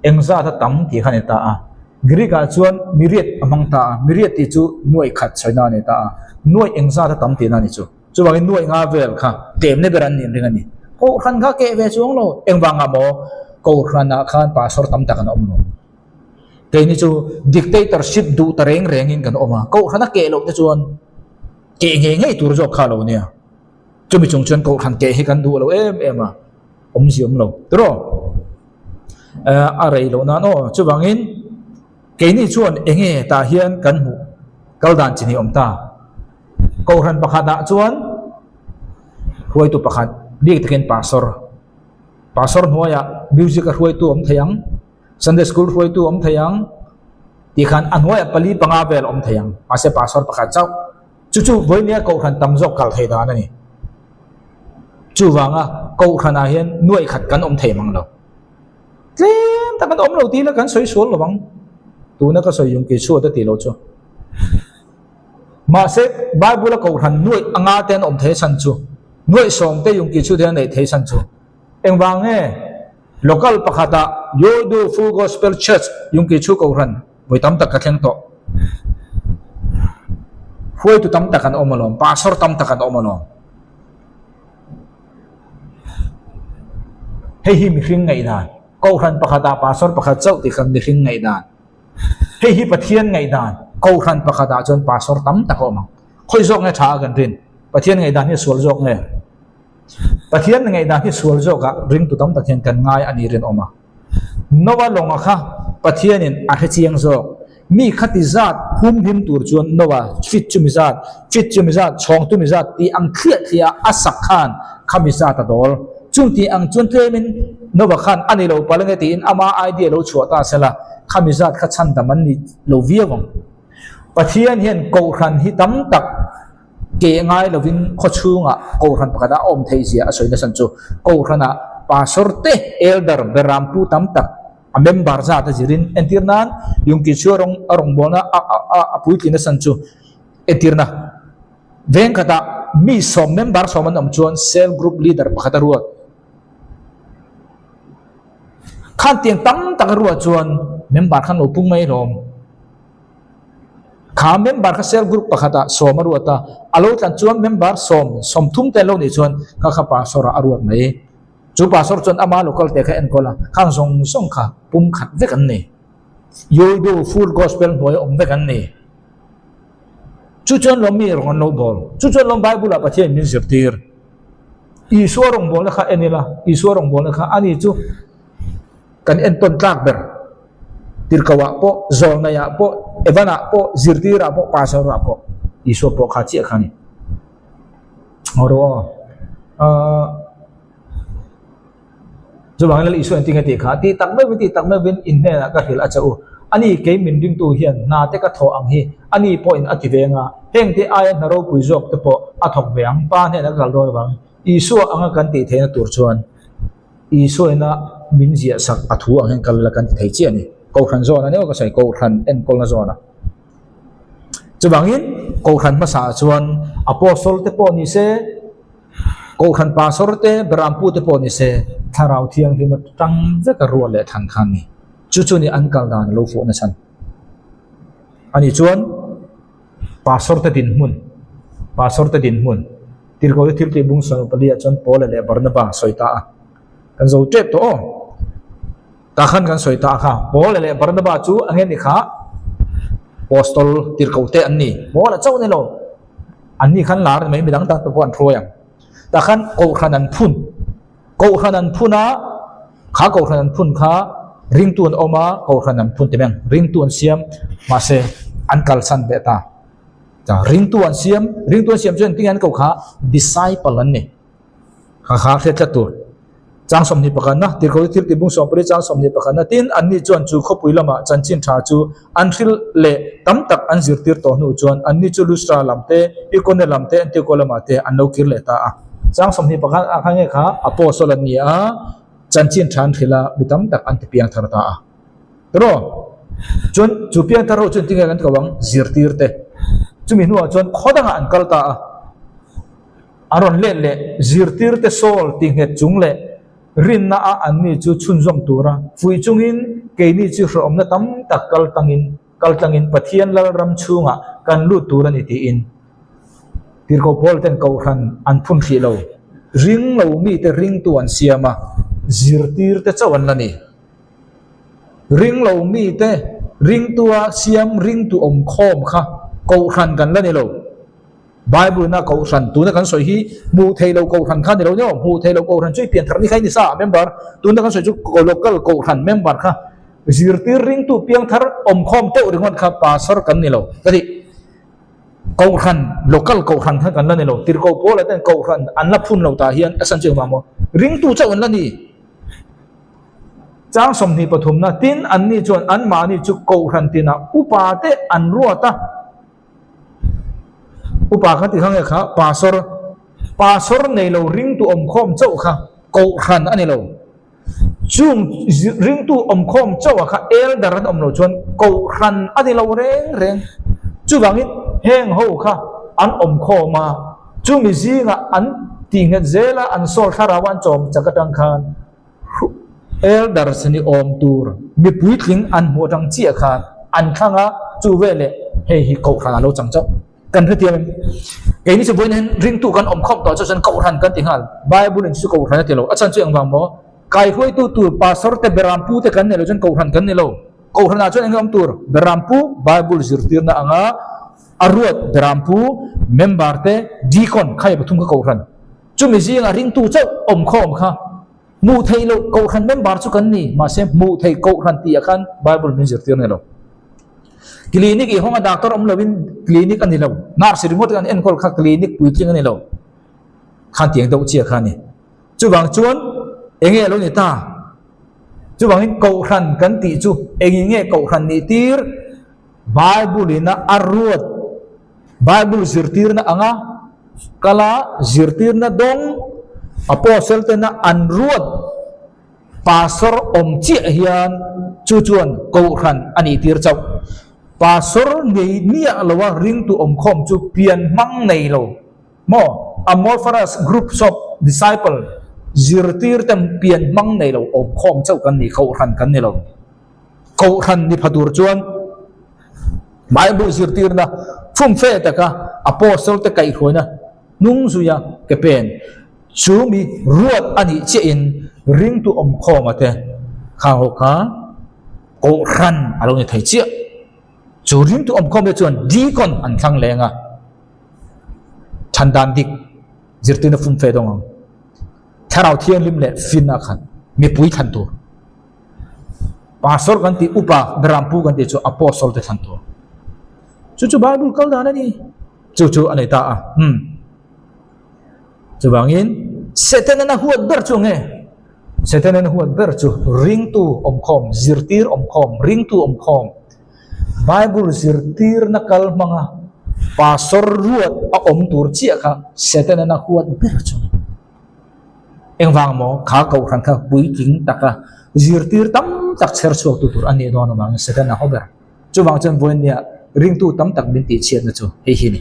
engzat a tam tih kha a ni ta a. Greek-ah chuan myriad a hmang ta a, myriad tih chu nuaih khat sawina a ni ta a. Nuaih engzat a tam tihna a ni chu. Chuvangin nuaih nga vel kha tlemna ber an nih ring a ni. Kohhran kha keh ve chuang lo. Engvangah maw? Kohhranah khan pastor tam tak an awm lo. Keini chu dictatorship duh ta reng rengin kan awm a, kohhran a keh loh te chuan keh ngei ngei tur zawk kha a lo nia. Chumi chung chuan kohhran keh hi kan duh lo em em a, awmzia awm lo tiraw? A rei loh nan aw. Chuvangin keini chuan enge tah hian kan hmuh kal dan chi ni awm ta. Kohhran pakhatah chuan hruaitu pakhat bik takin pastor, pastor hnuaiah music a hruaitu awm thei ang, Sunday school hruaitu awm thei ang tih khan a hnuaiah pali panga vel awm thei ang mahse pastor pakhat chauh. Chu chu vawinia kohhran tam zawk kal thei dan a ni. Chuvanga kohhranah hian nuaih khat kan awm thei mang lo. Tlem tak an awm lo tih ila kan sawi sual lo ang. Tuna ka sawi yung kei chhuat a tih loh chu. Mahse Bible a kohhran nuaih anga te an awm thei chhan chu nuaih sawm te yung kei chhuat hian a neih thei chhan chu engvang nge local pakhatah Yoido Full Gospel Church yung kei chu kohhran Vawi tam tak ka thleng tawh. Hruaitu tam tak an awm alawm, pastor tam tak an awm alawm. Hei hi mihring ngaihdan. Kohhran pakhatah pastor pakhat chauh tih kha mihring ngaihdan. Hei hi Pathian ngaihdan. Kohhran pakhatah chuan pastor tam tak a awm ang. Khawi zawk nge tha a kan rin? Pathian ngaihdan hi a sual zawk nge? Pathian ngaihdan hi sual zawkah ringtu tam tak hian kan ngai a ni rinawm a. Noah lawnga kha Pathianin a hre chiang zawk. Mi khati zat humhim tur chuan Noah fit chumi zat, fit chumi zat, chhawng tumi zat tih ang thliah thliah a sak khan khami zat a dawl. Chung tih ang chuan tlemin Noah khan a ni lo palh ange tiin ama idea lo chhuah ta sela khami zat kha chhandam an ni lo viau ang. Pathian hian kohhran hi tam tak Keh ngai lovin khaw chhungah kohhran pakhatah a awm theih zia a sawi nasa chu kohhranah pastor te, elder, berampu tam tak a member zat a zirin entir nan Yungki chu a rawng a rawngbawlna a a a puitlin nasa chu entirna veng khatah mi sawm member sawm an awm chuan cell group leader pakhat a ruat khan tiang tam tak a ruat chuan member khan lo pung mai hlawm. Kha member kha cell group pakhatah sawm a ruat a, a lo tlan chuan member sawm, sawmthum te an lo nih chuan kha kha pastor ah a ruat mai. Chu pastor chuan ama local te kha enkawl a, khang zawng zawng kha pum khat vek an ni. Yoido Full Gospel hnuai awm vek an ni. Chu chuan lawm mi rawng an lo bawl. Chu chuan lawm Bible ah Pathian min zirtir. Isua rawngbawlna kha en ila, Isua rawngbawlna kha ani chu kan entawn tlak ber. Tirhkohah pawh, zawlnaiah pawh, Evanah pawh, zirtirah pawh, pastorah pawh Isua pawh kha chiah kha a ni. Aw ro aw. Ahh chuvangin Lal Isua engtin nge tih kha tih tak meuhin tih tak meuhin in hnenah ka hrilh a che u. Ani kei min ringtu hian hna te ka thawh ang hi ani pawhin a ti ve anga hengte aia hna ropui zawk te pawh a thawk ve ang Pa hnenah ka kal dawn avangin Isua anga kan tih theihna tur chuan Isua ina min ziah sak a thu ang hian kal ila kan ti thei chiah a ni. Kohhran zawn a ni aw ka sawi, Kohhran enkawlna zawn a. Chuvangin Kohhran hmasa ah chuan Apostle te pawh ni se, Kohhran Pastor te, Berampu te pawh ni se, Thlarau Thianghlim atang vek a rual leh than kha a ni. Chu chu ni an kal dan a lo fuh nachhan. Ani chuan Pastor te dinhmun, Pastor te dinhmun, Tirhkoh hi thil tih bung sawm pali ah chuan Paula leh Barnaba sawi ta a, kan zo tep tawh aw. Tah khan kan sawi ta a kha, Paula leh Barnaba chu a nge ni kha Apostol tirhkoh te an ni, Paula chauh ni lo, an ni khan lar ni mai midang dang te pawh an hruai ang. Tah khan Kohhran an phun. Kohhran an phun a, kha kohhran an phun kha ringtu an awm a, kohhran an phun ti mai ang, ringtu an siam, mahse an kalsan leh ta. Ta ringtu an siam, ringtu an siam chuan engtin nge an koh kha disciple an ni. Kha kha hriat tlat tur. Chang 21 na, Tirhkoh thil tih bung 14 chang 21 na tin anni chuan chu khawpui lamah chanchin tha chu an hrilh leh tam tak an zirtir tawh hnu chuan anni chu Lustra lam te, Ikonia lam te, Antiochia lamah te an lo kir leh ta a. Chang 21 ah khan nge kha Apostle an ni a, chanchin tha an hrilh a, mi tam tak an ti piang thar ta a. Tiraw? Chuan chu piang thar ho chu engtin nge kan ko ang? Zirtir te. Chumi hnuah chuan khaw dangah an kal ta a. A rawn let leh zirtir te Saul ti nghet chung leh rinna a anni chu chhunzawm tura fuih chungin keini chu hrehawmna tam tak kal tangin kal tlangin Pathian Lalram chhungah kan lut tur a ni tiin Tirhkoh Paul ten Kohhran an phun hrih lo. Ring lo mite ringtu an siam a, zirtir te chauh an la ni. Ring lo mite ringtua siam ringtu awm khawm kha Kohhran kan la ni lo. Bible ina Kohhran tuna kan sawi hi hmuh theih loh Kohhran kha ni lo nia aw, hmuh theih loh Kohhran chu i pian thar ni kha i ni sa a member, tuna kan sawi chu local Kohhran member kha zirtir ringtu piangthar awmkhawm teuh ringawt kha pastor kan ni lo ka ti. Kohhran local Kohhran kha kan la ni lo, tirhkoh pawlah ten Kohhran an la phun lo tah hian a san chu engvang maw? Ringtu chauh an la ni. Chang 23na tin anni chuan anmahni chu Kohhran tinah upa te an ruat a. Upa kha ti kha nge kha pastor pastor nei lo ringtu awmkhawm chauh kha kohhran a ni lo. Chung ringtu awmkhawm chauh ah kha elder an awm lo chuan kohhran a ni lo reng reng. Chuvangin heng ho kha an awmkhawm a, chumi zingah an tihnghet zel a, an sawl thlarau a an chawm chak atang khan Elders ni awm tur mipui tling an hmuh atang chiah khan an thlang a, chu veleh hei hi Kohhran a lo chang chauh. Kan hrethiam em? Keini chu vawiin hian ringtu kan awm khawp tawh chu chuan Kohhran kan ti nghal. Bible in chu Kohhran a ti lo. A chhan chu engvang maw? Kaihruaitu tur Pastor te Berampu te kan nei lo chuan Kohhran kan ni lo. Kohhranah chuan enge awm tur? Berampu Bible zirtirna anga a ruat Berampu member te Deacon kha pathum kha Kohhran. Chumi zingah ringtu chauh awm khawm kha hmuh theih loh Kohhran member chu kan ni, mahse hmuh theih Kohhran tih ah khan Bible min zirtir ni lo. Clinic i hawnga doctor awm loin clinic a ni lo, nurse ringawt kan enkawl kha clinic puitling a ni lo. Khan tiang deuh chiah kha a ni. Chuvang chuan enge a lo ni ta? Chuvangin Kohhran kan tih chu engin nge Kohhran nih tir? Bible ina a ruat Bible zirtirna anga kala zirtirna dawng Apostle tena an ruat Pastor awm chiah hian chu chuan Kohhran a nih tir chauh. Pastor nei miah loa ringtu awmkhawm chu pian hmang nei lo maw? Amorphous groups of disciple zirtir ten pian hmang nei lo awmkhawm chauh kan ni, Kohhran kan ni lo. Kohhran ni pha tur chuan Bible zirtirna fumfe taka Apostle te kaihhruaina hnung zuia ke pen chu mi ruat a nih chiahin ringtu awmkhawma te khang ho kha Kohhran a lo ni thei chiah. Chu ringtu awmkhawm te chuan deacon an thlang leng a, chhan dan dik zirtirna fumfe dawng ang Thlarau Thianghlim leh finna khan mipui thlan tur. Pastor kan tih upa Berampu kan tih chu Apostle te thlan tur. Chu chu Bible kal dan a ni. Chu chu a nei ta a. Hmm. Chuvangin Satan a huat ber chu nge? Satan a huat ber chu ringtu awmkhawm, zirtir awmkhawm, ringtu awmkhawm. Bible zirtir na kal hmanga pastor ruat a awm tur chiah kha Satan a huat ber chu. Engvang maw? Kha Kohhran kha puitling taka zirtir tam tak chher chhuaktu tur a nih dawn avangin Satan a haw ber. Chuvang chuan vawiinnia ringtu tam tak min tihchhiatna chu hei hi a ni.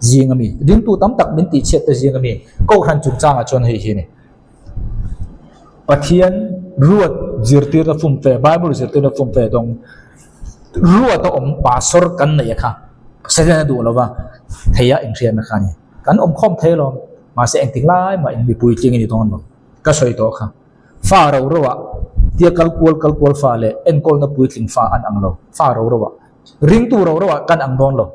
Zing a mi. Ringtu tam tak min tihchhiat te zing a mi. Kohhran chungchangah chuan hei hi a ni. Pathian ruat zirtirna fumfe, Bible zirtirna fumfe dawng ruat a awm pastor kan neih a kha Satan a duh lova theia inhriatna kha a ni. Kan awm khawm thei alawm, mahse engtik lai mah in mipui tling a ni dawn lo. Ka sawi tawh kha, fa ro ro ah tia kal kual kal kual fa leh enkawlna puitling fa an ang lo, fa ro ro ah, ringtu ro ro ah kan ang dawn lo.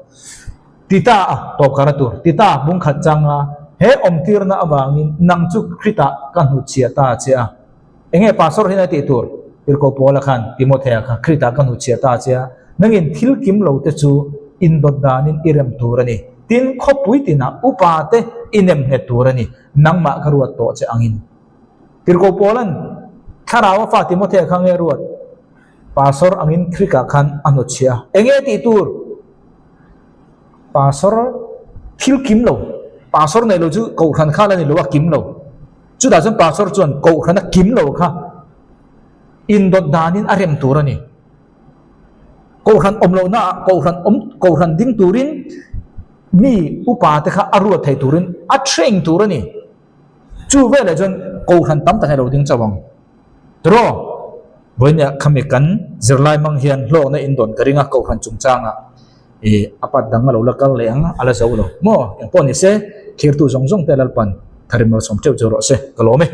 Tita a tawp karna tur, Tita bung khat changa he awmtirna avangin nang chu Kritah ka hnutchhiah ta che a. Enge Pastor hian a tih tur? Tirhkoh Paula khan Timothea kha Kritah ka hnutchhiah ta che a, nangin thil kim lo te chu indawt danin i rem tur a ni. Tin, khawpui tinah upa te i nem nghet tur a ni, nangmah ka ruat tawh che angin. Tirhkoh Paula'n Thlarau a fa Timothea kha nge ruat? Pastor angin Kritah khan a hnutchhiah a. Enge tih tur? Pastor thil kim lo, Pastor nei lo chu Kohhran kha la ni lo a, kim lo. Chutah chuan Pastor chuan Kohhran a kim lo kha indawt danin a rem tur a ni. Kohhran awm lohna ah Kohhran awm Kohhran ding turin mi upa te kha a ruat thei turin a train tur a ni. Chu veleh chuan Kohhran tam tak hi a lo ding chauh ang. Tiraw? Vawinia khami kan zirlai hmang hian hlawkna in dawn ka ring a Kohhran chungchangah ih a pat dang a lo la kal leh ang a la zo lo maw? Engpawh ni se thirtu zawng zawng te Lalpan tharim malsawm teuh chu rawh se ka lawm e.